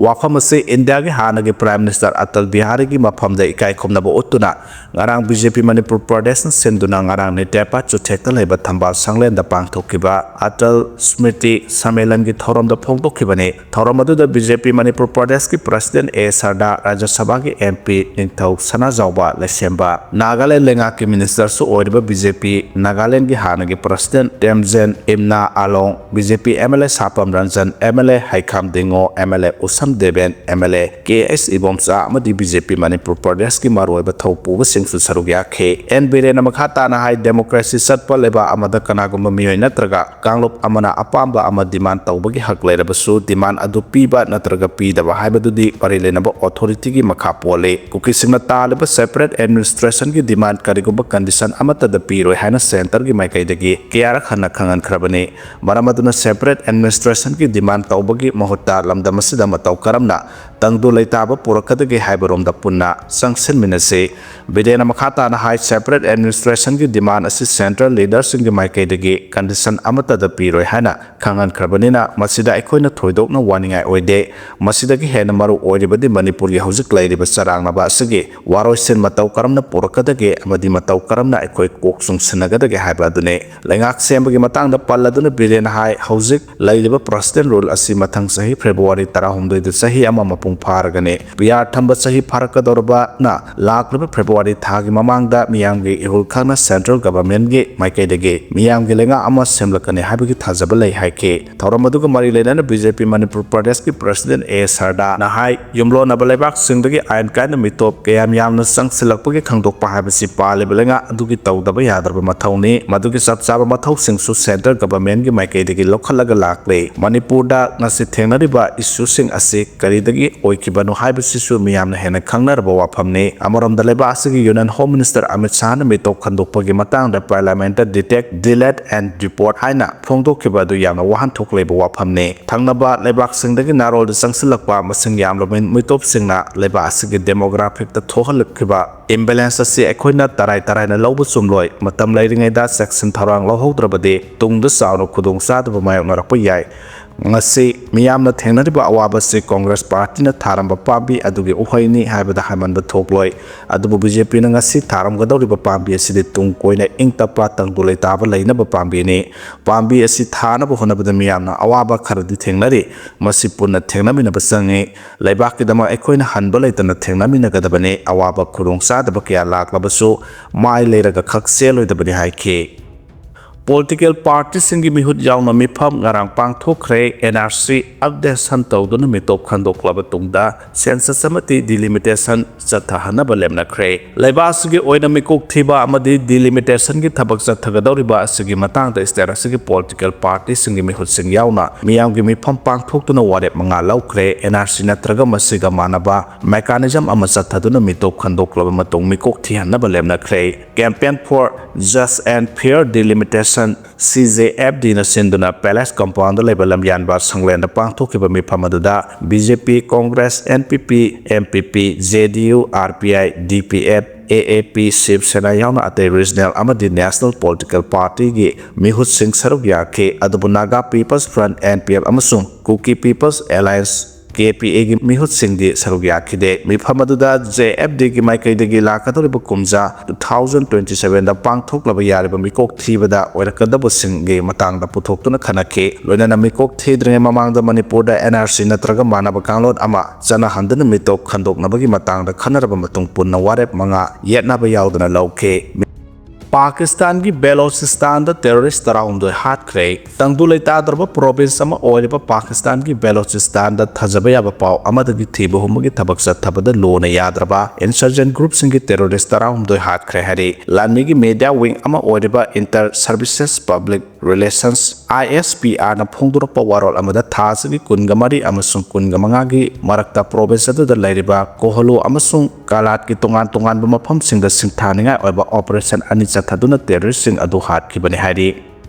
ꯋꯥꯐꯝ ꯑꯁꯤ ꯏꯟꯗꯤꯌꯥꯒꯤ ꯍꯥꯟꯅꯒꯤ ꯄ꯭ꯔꯥꯏꯝ ꯃꯤꯅꯤꯁꯇꯔ ꯑꯇꯜ ꯕꯤꯍꯥꯔꯤꯒꯤ ꯃꯐꯝꯗ ꯏꯀꯥꯏ ꯈꯨꯝꯅꯕ ꯎꯠꯇꯨꯅ ꯉꯔꯥꯡ ꯕꯤ ꯖꯦ ꯄꯤ ꯃꯅꯤꯄꯨꯔ ꯄ꯭ꯔꯗꯦꯁꯅ ꯁꯤꯟꯗꯨꯅ ꯉꯔꯥꯡ ꯅꯤꯇꯦꯄꯥ ꯆꯨꯊꯦꯛꯇ ꯂꯩꯕ ꯊꯝꯕꯥꯜ ꯁꯪꯂꯦꯟꯗ ꯄꯥꯡꯊꯣꯛꯈꯤꯕ ꯑꯇꯜ ꯁ꯭ꯃ꯭ꯔꯤꯇꯤ ꯁꯝꯃꯦꯂꯟꯒꯤ ꯊꯧꯔꯝꯗ ꯐꯣꯡꯗꯣꯛꯈꯤꯕꯅꯤ꯫ ꯊꯧꯔꯝ ꯑꯗꯨꯗ ꯕꯤ ꯖꯦ ꯄꯤ ꯃꯅꯤꯄꯨꯔ ꯄ꯭ꯔꯗꯦꯁꯀꯤ ꯄ꯭ꯔꯁꯤꯗꯦꯟ ꯑꯦ ꯁꯔꯗꯥ, ꯔꯥꯖ꯭ꯌ ꯁꯚꯥꯒꯤ ꯑꯦꯝ ꯄꯤ ꯅꯤꯡꯊꯧ ꯁꯅꯥꯖꯥꯎꯕ ꯂꯩꯁꯦꯝꯕ, ꯅꯥꯒꯥꯂꯦꯟ ꯂꯩꯉꯥꯛꯀꯤ ꯃꯤꯅꯤꯁꯇꯔꯁꯨ ꯑꯣꯏꯔꯤꯕ ꯕꯤ ꯖꯦ ꯄꯤ ꯅꯥꯒꯥꯂꯦꯟꯒꯤ ꯍꯥꯟꯅꯒꯤ president Temjen Imna Along, B J P M L A Sapam Ranjan, M L A Heikham Dingo, M L A Usham Deben, M L A K S Ibomcha ꯑꯃꯗꯤ ꯕꯤ ꯖꯦ ꯄꯤ ꯃꯅꯤꯄꯨꯔ ꯄ꯭ꯔꯗꯦꯁꯀꯤ ꯃꯔꯨꯑꯣꯏꯕ ꯊꯧꯄꯨꯕꯁꯤꯡꯁꯨ ꯁꯔꯨꯛ ꯌꯥꯈꯤ꯫ ꯑꯦꯟ ꯕꯤꯔꯦꯟꯅ ꯃꯈꯥ ꯇꯥꯅ ꯍꯥꯏ, ꯗꯦꯃꯣꯀ꯭ꯔꯦꯁꯤ ꯆꯠꯄ ꯂꯩꯕꯥꯛ ꯑꯃꯗ ꯀꯅꯥꯒꯨꯝꯕ ꯃꯤꯑꯣꯏ ꯅꯠꯇ꯭ꯔꯒ ꯀꯥꯡꯂꯨꯞ ꯑꯃꯅ ꯑꯄꯥꯝꯕ ꯑꯃ ꯗꯤꯃꯥꯟ ꯇꯧꯕꯒꯤ ꯍꯛ ꯂꯩꯔꯕꯁꯨ, ꯗꯤꯃꯥꯟ ꯑꯗꯨ ꯄꯤꯕ ꯅꯠꯇ꯭ꯔꯒ ꯄꯤꯗꯕ ꯍꯥꯏꯕꯗꯨꯗꯤ ꯃꯔꯤ ꯂꯩꯅꯕ ꯑꯣꯊꯣꯔꯤꯇꯤꯒꯤ ꯃꯈꯥ ꯄꯣꯜꯂꯤ꯫ ꯀꯨꯀꯤꯁꯤꯡꯅ ꯇꯥꯜꯂꯤꯕ ꯁꯦꯄꯔꯦꯠ ꯑꯦꯗꯃꯤꯅꯤꯁꯇ꯭ꯔꯦꯁꯟꯒꯤ ꯗꯤꯃꯥꯟ ꯀꯔꯤꯒꯨꯝꯕ ꯀꯟꯗꯤꯁꯟ ꯑꯃꯠꯇꯗ ꯄꯤꯔꯣꯏ ꯍꯥꯏꯅ ꯁꯦꯟꯇꯔꯒꯤ ꯃꯥꯏꯀꯩꯗꯒꯤ ꯀꯌꯥꯔꯛ ꯍꯟꯅ ꯈꯪꯍꯟꯈ꯭ꯔꯕꯅꯤ꯫ ꯃꯔꯝ ꯑꯗꯨꯅ ꯁꯦꯄꯔꯦꯠ ꯑꯦꯗꯃꯤꯅꯤꯁꯇ꯭ꯔꯦꯁꯟꯒꯤ ꯗꯤꯃꯥꯟ ꯇꯧꯕꯒꯤ ꯃꯍꯨꯠꯇ ꯂꯝꯗꯝ ꯑꯁꯤꯗ ꯃꯇꯧ ꯀꯔꯝꯅ ꯇꯪꯗꯨ ꯂꯩꯇꯥꯕ ꯄꯨꯔꯛꯀꯗꯒꯦ ꯍꯥꯏꯕꯔꯣꯝꯗ ꯄꯨꯟꯅ ꯆꯪꯁꯤꯟꯃꯤꯟꯅꯁꯤ꯫ ꯕꯤꯔꯦꯟꯅ ꯃꯈꯥ ꯇꯥꯅ ꯍꯥꯏ, ꯁꯦꯄꯔꯦꯠ ꯑꯦꯗꯃꯤꯅꯤꯁꯇ꯭ꯔꯦꯁꯟꯒꯤ ꯗꯤꯃꯥꯟ ꯑꯁꯤ ꯁꯦꯟꯇ꯭ꯔꯦꯜ ꯂꯤꯗꯔꯁꯤꯡꯒꯤ ꯃꯥꯏꯀꯩꯗꯒꯤ ꯀꯟꯗꯤꯁꯟ ꯑꯃꯠꯇꯗ ꯄꯤꯔꯣꯏ ꯍꯥꯏꯅ ꯈꯪꯍꯟꯈ꯭ꯔꯕꯅꯤꯅ, ꯃꯁꯤꯗ ꯑꯩꯈꯣꯏꯅ ꯊꯣꯏꯗꯣꯛꯅ ꯋꯥꯅꯤꯡꯉꯥꯏ ꯑꯣꯏꯗꯦ꯫ ꯃꯁꯤꯗꯒꯤ ꯍꯦꯟꯅ ꯃꯔꯨ ꯑꯣꯏꯔꯤꯕꯗꯤ ꯃꯅꯤꯄꯨꯔꯒꯤ ꯍꯧꯖꯤꯛ ꯂꯩꯔꯤꯕ ꯆꯔꯥꯡꯅꯕ ꯑꯁꯤꯒꯤ ꯋꯥꯔꯣꯏꯁꯤꯟ ꯃꯇꯧ ꯀꯔꯝꯅ ꯄꯨꯔꯛꯀꯗꯒꯦ ꯑꯃꯗꯤ ꯃꯇꯧ ꯀꯔꯝꯅ ꯑꯩꯈꯣꯏ ꯀꯣꯛ ꯆꯨꯡꯁꯤꯟꯅꯒꯗꯒꯦ ꯍꯥꯏꯕ ꯑꯗꯨꯅꯤ꯫ ꯂꯩꯉꯥꯛ ꯁꯦꯝꯕꯒꯤ ꯃꯇꯥꯡꯗ ꯄꯜꯂꯗꯨꯅ ꯕꯤꯔꯦꯟꯅ ꯍꯥꯏ, ꯍꯧꯖꯤꯛ ꯂꯩꯔꯤꯕ ꯄ꯭ꯔꯁꯤꯗꯦꯟ ꯔꯨꯜ ꯑꯁꯤ ꯃꯊꯪ ꯆꯍꯤ ꯐꯦꯕ꯭ꯔꯨꯋꯥꯔꯤ ꯇꯔꯥꯍꯨꯝꯗꯣꯏꯗ ꯆꯍꯤ ꯑꯃ ꯃꯄꯨꯡ ꯐꯥꯔꯒꯅꯤ꯫ ꯄꯤ ꯑꯥꯔ ꯊꯝꯕ ꯆꯍꯤ ꯐꯥꯔꯛꯀꯗꯧꯔꯕꯅ ꯂꯥꯛꯂꯤꯕ ꯐꯦꯕ꯭ꯔꯨꯋꯥꯔꯤ ꯊꯥꯒꯤ ꯃꯃꯥꯡꯗ ꯃꯤꯌꯥꯝꯒꯤ ꯏꯍꯨꯜ ꯈꯪꯅ ꯁꯦꯟꯇ꯭ꯔꯦꯜ ꯒꯚꯔꯟꯃꯦꯟꯠꯀꯤ ꯃꯥꯏꯀꯩꯗꯒꯤ ꯃꯤꯌꯥꯝꯒꯤ ꯂꯩꯉꯥꯛ ꯑꯃ ꯁꯦꯝꯂꯛꯀꯅꯤ ꯍꯥꯏꯕꯒꯤ ꯊꯥꯖꯕ ꯂꯩ ꯍꯥꯏꯈꯤ꯫ ꯊꯧꯔꯝ ꯑꯗꯨꯒ ꯃꯔꯤ ꯂꯩꯅꯅ ꯕꯤ ꯖꯦ ꯄꯤ ꯃꯅꯤꯄꯨꯔ ꯄ꯭ꯔꯗꯦꯁꯀꯤ ꯄ꯭ꯔꯁꯤꯗꯦꯟ ꯑꯦ ꯁꯔꯗꯥꯅ ꯍꯥꯏ, ꯌꯨꯝꯂꯣꯟꯅꯕ ꯂꯩꯕꯥꯛꯁꯤꯡꯗꯒꯤ ꯑꯥꯏꯟ ꯀꯥꯏꯅ ꯃꯤꯇꯣꯞ ꯀꯌꯥꯝ ꯌꯥꯝꯅ ꯆꯪꯁꯤꯜꯂꯛꯄꯒꯤ ꯈꯪꯗꯣꯛꯄ ꯍꯥꯏꯕꯁꯤ ꯄꯥꯜꯂꯤꯕ ꯂꯩꯉꯥꯛ ꯑꯗꯨꯒꯤ ꯇꯧꯗꯕ ꯌꯥꯗ꯭ꯔꯕ ꯃꯊꯧꯅꯤ꯫ ꯃꯗꯨꯒꯤ ꯆꯞ ꯆꯥꯕ ꯃꯊꯧꯁꯤꯡꯁꯨ ꯁꯦꯟꯇ꯭ꯔꯦꯜ ꯒꯚꯔꯟꯃꯦꯟꯠꯀꯤ ꯃꯥꯏꯀꯩꯗꯒꯤ ꯂꯧꯈꯠꯂꯒ ꯂꯥꯛꯂꯤ꯫ ꯃꯅꯤꯄꯨꯔꯗ ꯉꯁꯤ ꯊꯦꯡꯅꯔꯤꯕ ꯏꯁꯨꯁꯤꯡ ꯑꯁꯤ ꯀꯔꯤꯗꯒꯤ ꯑꯣꯏꯈꯤꯕꯅꯣ ꯍꯥꯏꯕꯁꯤꯁꯨ ꯃꯤꯌꯥꯝꯅ ꯍꯦꯟꯅ ꯈꯪꯅꯔꯕ ꯋꯥꯐꯝꯅꯤ꯫ ꯑꯃꯔꯣꯝꯗ ꯂꯩꯕꯥꯛ ꯑꯁꯤꯒꯤ ꯌꯨꯅꯤꯌꯟ ꯍꯣꯝ ꯃꯤꯅꯤꯁꯇꯔ ꯑꯃꯤꯠ ꯁꯥꯍꯅ ꯃꯤꯇꯣꯞ ꯈꯟꯗꯣꯛꯄꯒꯤ ꯃꯇꯥꯡꯗ ꯄꯥꯔꯂꯤꯌꯥꯃꯦꯟꯠꯇ detect, delete and deport ꯍꯥꯏꯅ ꯐꯣꯡꯗꯣꯛꯈꯤꯕ ꯑꯗꯨ ꯌꯥꯝꯅ ꯋꯥꯍꯟꯊꯣꯛ ꯂꯩꯕ ꯋꯥꯐꯝꯅꯤ꯫ ꯊꯪꯅꯕ ꯂꯩꯕꯥꯛꯁꯤꯡꯗꯒꯤ ꯅꯥꯔꯣꯜꯗ ꯆꯪꯁꯤꯜꯂꯛꯄ ꯃꯁꯤꯡ ꯌꯥꯝꯂꯕ ꯃꯤꯇꯣꯞꯁꯤꯡꯅ ꯂꯩꯕꯥꯛ ꯑꯁꯤꯒꯤ ꯗꯦꯃꯣꯒ꯭ꯔꯥꯐꯤꯛꯇ ꯊꯣꯛꯍꯜꯂꯛꯈꯤꯕ ꯏꯝꯕꯦꯂꯦꯟꯁ ꯑꯁꯤ ꯑꯩꯈꯣꯏꯅ ꯇꯔꯥꯏ ꯇꯔꯥꯏꯅ ꯂꯧꯕ ꯆꯨꯝꯂꯣꯏ꯫ ꯃꯇꯝ ꯂꯩꯔꯤꯉꯩꯗ ꯆꯦꯛꯁꯤꯟ ꯊꯧꯔꯥꯡ ꯂꯧꯍꯧꯗ꯭ꯔꯕꯗꯤ ꯇꯨꯡꯗ ꯆꯥꯎꯅ ꯈꯨꯗꯣꯡꯆꯥꯗꯕ ꯃꯥꯌꯣꯛꯅꯔꯛꯄ ꯌꯥꯏ꯫ ꯉꯁꯤ ꯃꯤꯌꯥꯝꯅ ꯊꯦꯡꯅꯔꯤꯕ ꯑꯋꯥꯕ ꯑꯁꯤ ꯀꯣꯡꯒ꯭ꯔꯦꯁ ꯄꯥꯔꯇꯤꯅ ꯊꯥꯔꯝꯕ ꯄꯥꯝꯕꯤ ꯑꯗꯨꯒꯤ ꯎꯍꯩꯅꯤ ꯍꯥꯏꯕꯗ ꯍꯥꯏꯃꯟꯕ ꯊꯣꯛꯂꯣꯏ꯫ ꯑꯗꯨꯕꯨ ꯕꯤ ꯖꯦ ꯄꯤꯅ ꯉꯁꯤ ꯊꯥꯔꯝꯒꯗꯧꯔꯤꯕ ꯄꯥꯝꯕꯤ ꯑꯁꯤꯗꯤ ꯇꯨꯡ ꯀꯣꯏꯅ ꯏꯪ ꯇꯞꯄ ꯇꯪꯗꯨ ꯂꯩꯇꯥꯕ ꯂꯩꯅꯕ ꯄꯥꯝꯕꯤꯅꯤ꯫ ꯄꯥꯝꯕꯤ ꯑꯁꯤ ꯊꯥꯅꯕ ꯍꯣꯠꯅꯕꯗ ꯃꯤꯌꯥꯝꯅ ꯑꯋꯥꯕ ꯈꯔꯗꯤ ꯊꯦꯡꯅꯔꯤ꯫ ꯃꯁꯤ ꯄꯨꯟꯅ ꯊꯦꯡꯅꯃꯤꯟꯅꯕ ꯆꯪꯏ꯫ ꯂꯩꯕꯥꯛꯀꯤꯗꯃꯛ ꯑꯩꯈꯣꯏꯅ ꯍꯟꯕ ꯂꯩꯇꯅ ꯊꯦꯡꯅꯃꯤꯟꯅꯒꯗꯕꯅꯤ꯫ ꯑꯋꯥꯕ ꯈꯨꯗꯣꯡꯆꯥꯗꯕ ꯀꯌꯥ ꯂꯥꯛꯂꯕꯁꯨ ꯃꯥꯏ ꯂꯩꯔꯒ ꯈꯛ ꯆꯦꯜꯂꯣꯏꯗꯕꯅꯤ ꯍꯥꯏꯈꯤ꯫ Political partyꯁꯤꯡꯒꯤ ꯃꯤꯍꯨꯠ ꯌꯥꯎꯅ ꯃꯤꯐꯝ ꯉꯔꯥꯡ ꯄꯥꯡꯊꯣꯛꯈ꯭ꯔꯦ꯫ NRC updation ꯇꯧꯗꯨꯅ ꯃꯤꯇꯣꯞ ꯈꯟꯗꯣꯛꯂꯕ ꯇꯨꯡꯗ census ꯑꯃꯗꯤ delimitation ꯆꯠꯊꯍꯟꯅꯕ ꯂꯦꯞꯅꯈ꯭ꯔꯦ꯫ ꯂꯩꯕꯥꯛ ꯑꯁꯤꯒꯤ ꯑꯣꯏꯅ ꯃꯤꯀꯣꯛ ꯊꯤꯕ ꯑꯃꯗꯤ delimitation ꯒꯤ ꯊꯕꯛ ꯆꯠꯊꯒꯗꯧꯔꯤꯕ ꯑꯁꯤꯒꯤ ꯃꯇꯥꯡꯗ state ꯑꯁꯤꯒꯤ political party ꯁꯤꯡꯒꯤ ꯃꯤꯍꯨꯠꯁꯤꯡ ꯌꯥꯎꯅ ꯃꯤꯌꯥꯝꯒꯤ ꯃꯤꯐꯝ ꯄꯥꯡꯊꯣꯛꯇꯨꯅ ꯋꯥꯔꯦꯞ ꯃꯉꯥ ꯂꯧꯈ꯭ꯔꯦ꯫ NRC ꯅꯠꯇ꯭ꯔꯒ ꯃꯁꯤꯒ ꯃꯥꯟꯅꯕ mechanism ꯑꯃ ꯆꯠꯊꯗꯨꯅ ꯃꯤꯇꯣꯞ ꯈꯟꯗꯣꯛꯂꯕ ꯃꯇꯨꯡ ꯃꯤꯀꯣꯛ ꯊꯤꯍꯟꯅꯕ ꯂꯦꯞꯅꯈ꯭ꯔꯦ꯫ Campaign for Just and Fair Delimitation, CJFD ꯅ ꯁꯤꯟꯗꯨꯅ Palace Compound ꯗ ꯂꯩꯕ ꯂꯝꯌꯥꯟꯕ ꯁꯪꯂꯦꯟꯗ ꯄꯥꯡꯊꯣꯛꯈꯤꯕ ꯃꯤꯐꯝ ꯑꯗꯨꯗ BJP, Congress, NPP, MPP, JDU, RPI, DPF, AAP, Shiv Sena ꯌꯥꯎꯅ ꯑꯇꯩ regional ꯑꯃꯗꯤ national political party ꯒꯤ ꯃꯤꯍꯨꯠꯁꯤꯡ ꯁꯔꯨꯛ ꯌꯥꯈꯤ꯫ ꯑꯗꯨꯕꯨ Naga People's Front, NPF, ꯑꯃꯁꯨꯡ Kuki People's Alliance, KPA ꯒꯤ ꯃꯤꯍꯨꯠꯁꯤꯡꯗꯤ ꯁꯔꯨꯛ ꯌꯥꯈꯤꯗꯦ꯫ ꯃꯤꯐꯝ ꯑꯗꯨꯗ JFD ꯒꯤ ꯃꯥꯏꯀꯩꯗꯒꯤ ꯂꯥꯛꯀꯗꯧꯔꯤꯕ ꯀꯨꯝꯖꯥ two thousand twenty seven ꯗ ꯄꯥꯡꯊꯣꯛꯂꯕ ꯌꯥꯔꯤꯕ ꯃꯤꯀꯣꯛ ꯊꯤꯕꯗ ꯑꯣꯏꯔꯛꯀꯗꯕꯁꯤꯡꯒꯤ ꯃꯇꯥꯡꯗ ꯄꯨꯊꯣꯛꯇꯨꯅ ꯈꯟꯅꯈꯤ꯫ ꯂꯣꯏꯅꯅ ꯃꯤꯀꯣꯛ ꯊꯤꯗ꯭ꯔꯤꯉꯩ ꯃꯃꯥꯡꯗ ꯃꯅꯤꯄꯨꯔꯗ NRC ꯅꯠꯇ꯭ꯔꯒ ꯃꯥꯟꯅꯕ ꯀꯥꯡꯂꯣꯟ ꯑꯃ ꯆꯠꯅꯍꯟꯗꯨꯅ ꯃꯤꯇꯣꯞ ꯈꯟꯗꯣꯛꯅꯕꯒꯤ ꯃꯇꯥꯡꯗ ꯈꯟꯅꯔꯕ ꯃꯇꯨꯡ ꯄꯨꯟꯅ ꯋꯥꯔꯦꯞ ꯃꯉꯥ ꯌꯦꯠꯅꯕ ꯌꯥꯎꯗꯅ ꯂꯧꯈꯤ꯫ ꯄꯥꯀꯤꯁꯇꯥꯟꯒꯤ ꯕꯦꯂꯣꯆꯤꯁꯇꯥꯟꯗ terrorist ꯇꯔꯥꯍꯨꯝꯗꯣꯏ ꯍꯥꯠꯈ꯭ꯔꯦ꯫ ꯇꯪꯗꯨ ꯂꯩꯇꯥꯗ꯭ꯔꯕ province ꯑꯃ ꯑꯣꯏꯔꯤꯕ ꯄꯥꯀꯤꯁꯇꯥꯟꯒꯤ ꯕꯦꯂꯣꯆꯤꯁꯇꯥꯟꯗ ꯊꯥꯖꯕ ꯌꯥꯕ ꯄꯥꯎ ꯑꯃꯗꯒꯤ ꯊꯤꯕ ꯍꯨꯝꯕꯒꯤ ꯊꯕꯛ ꯆꯠꯊꯕꯗ ꯂꯨꯅ ꯌꯥꯗ꯭ꯔꯕ insurgent group ꯁꯤꯡꯒꯤ terrorist ꯇꯔꯥꯍꯨꯝꯗꯣꯏ ꯍꯥꯠꯈ꯭ꯔꯦ ꯍꯥꯏꯔꯤ꯫ ꯂꯥꯟꯃꯤꯒꯤ media wing ꯑꯃ ꯑꯣꯏꯔꯤꯕ Inter Services Public Relations, ISPR ꯅ ꯐꯣꯡꯗꯣꯔꯛꯄ ꯋꯥꯔꯣꯜ ꯑꯃꯗ ꯊꯥ ꯑꯁꯤꯒꯤ ꯀꯨꯟꯒ ꯃꯔꯤ ꯑꯃꯁꯨꯡ ꯀꯨꯟꯒ ꯃꯉꯥꯒꯤ ꯃꯔꯛꯇ province ꯑꯗꯨꯗ ꯂꯩꯔꯤꯕ ꯀꯣꯍꯂꯨ ꯑꯃꯁꯨꯡ ꯀꯥꯂꯥꯠꯀꯤ ꯇꯣꯉꯥꯟ ꯇꯣꯉꯥꯟꯕ ꯃꯐꯝꯁꯤꯡꯗ ꯁꯤꯡꯊꯥꯅꯤꯡꯉꯥꯏ ꯑꯣꯏꯕ operation ꯑꯅꯤ ꯆꯠꯊꯗꯨꯅ terrorist ꯁꯤꯡ ꯑꯗꯨ ꯍꯥꯠꯈꯤꯕꯅꯤ ꯍꯥꯏꯔꯤ꯫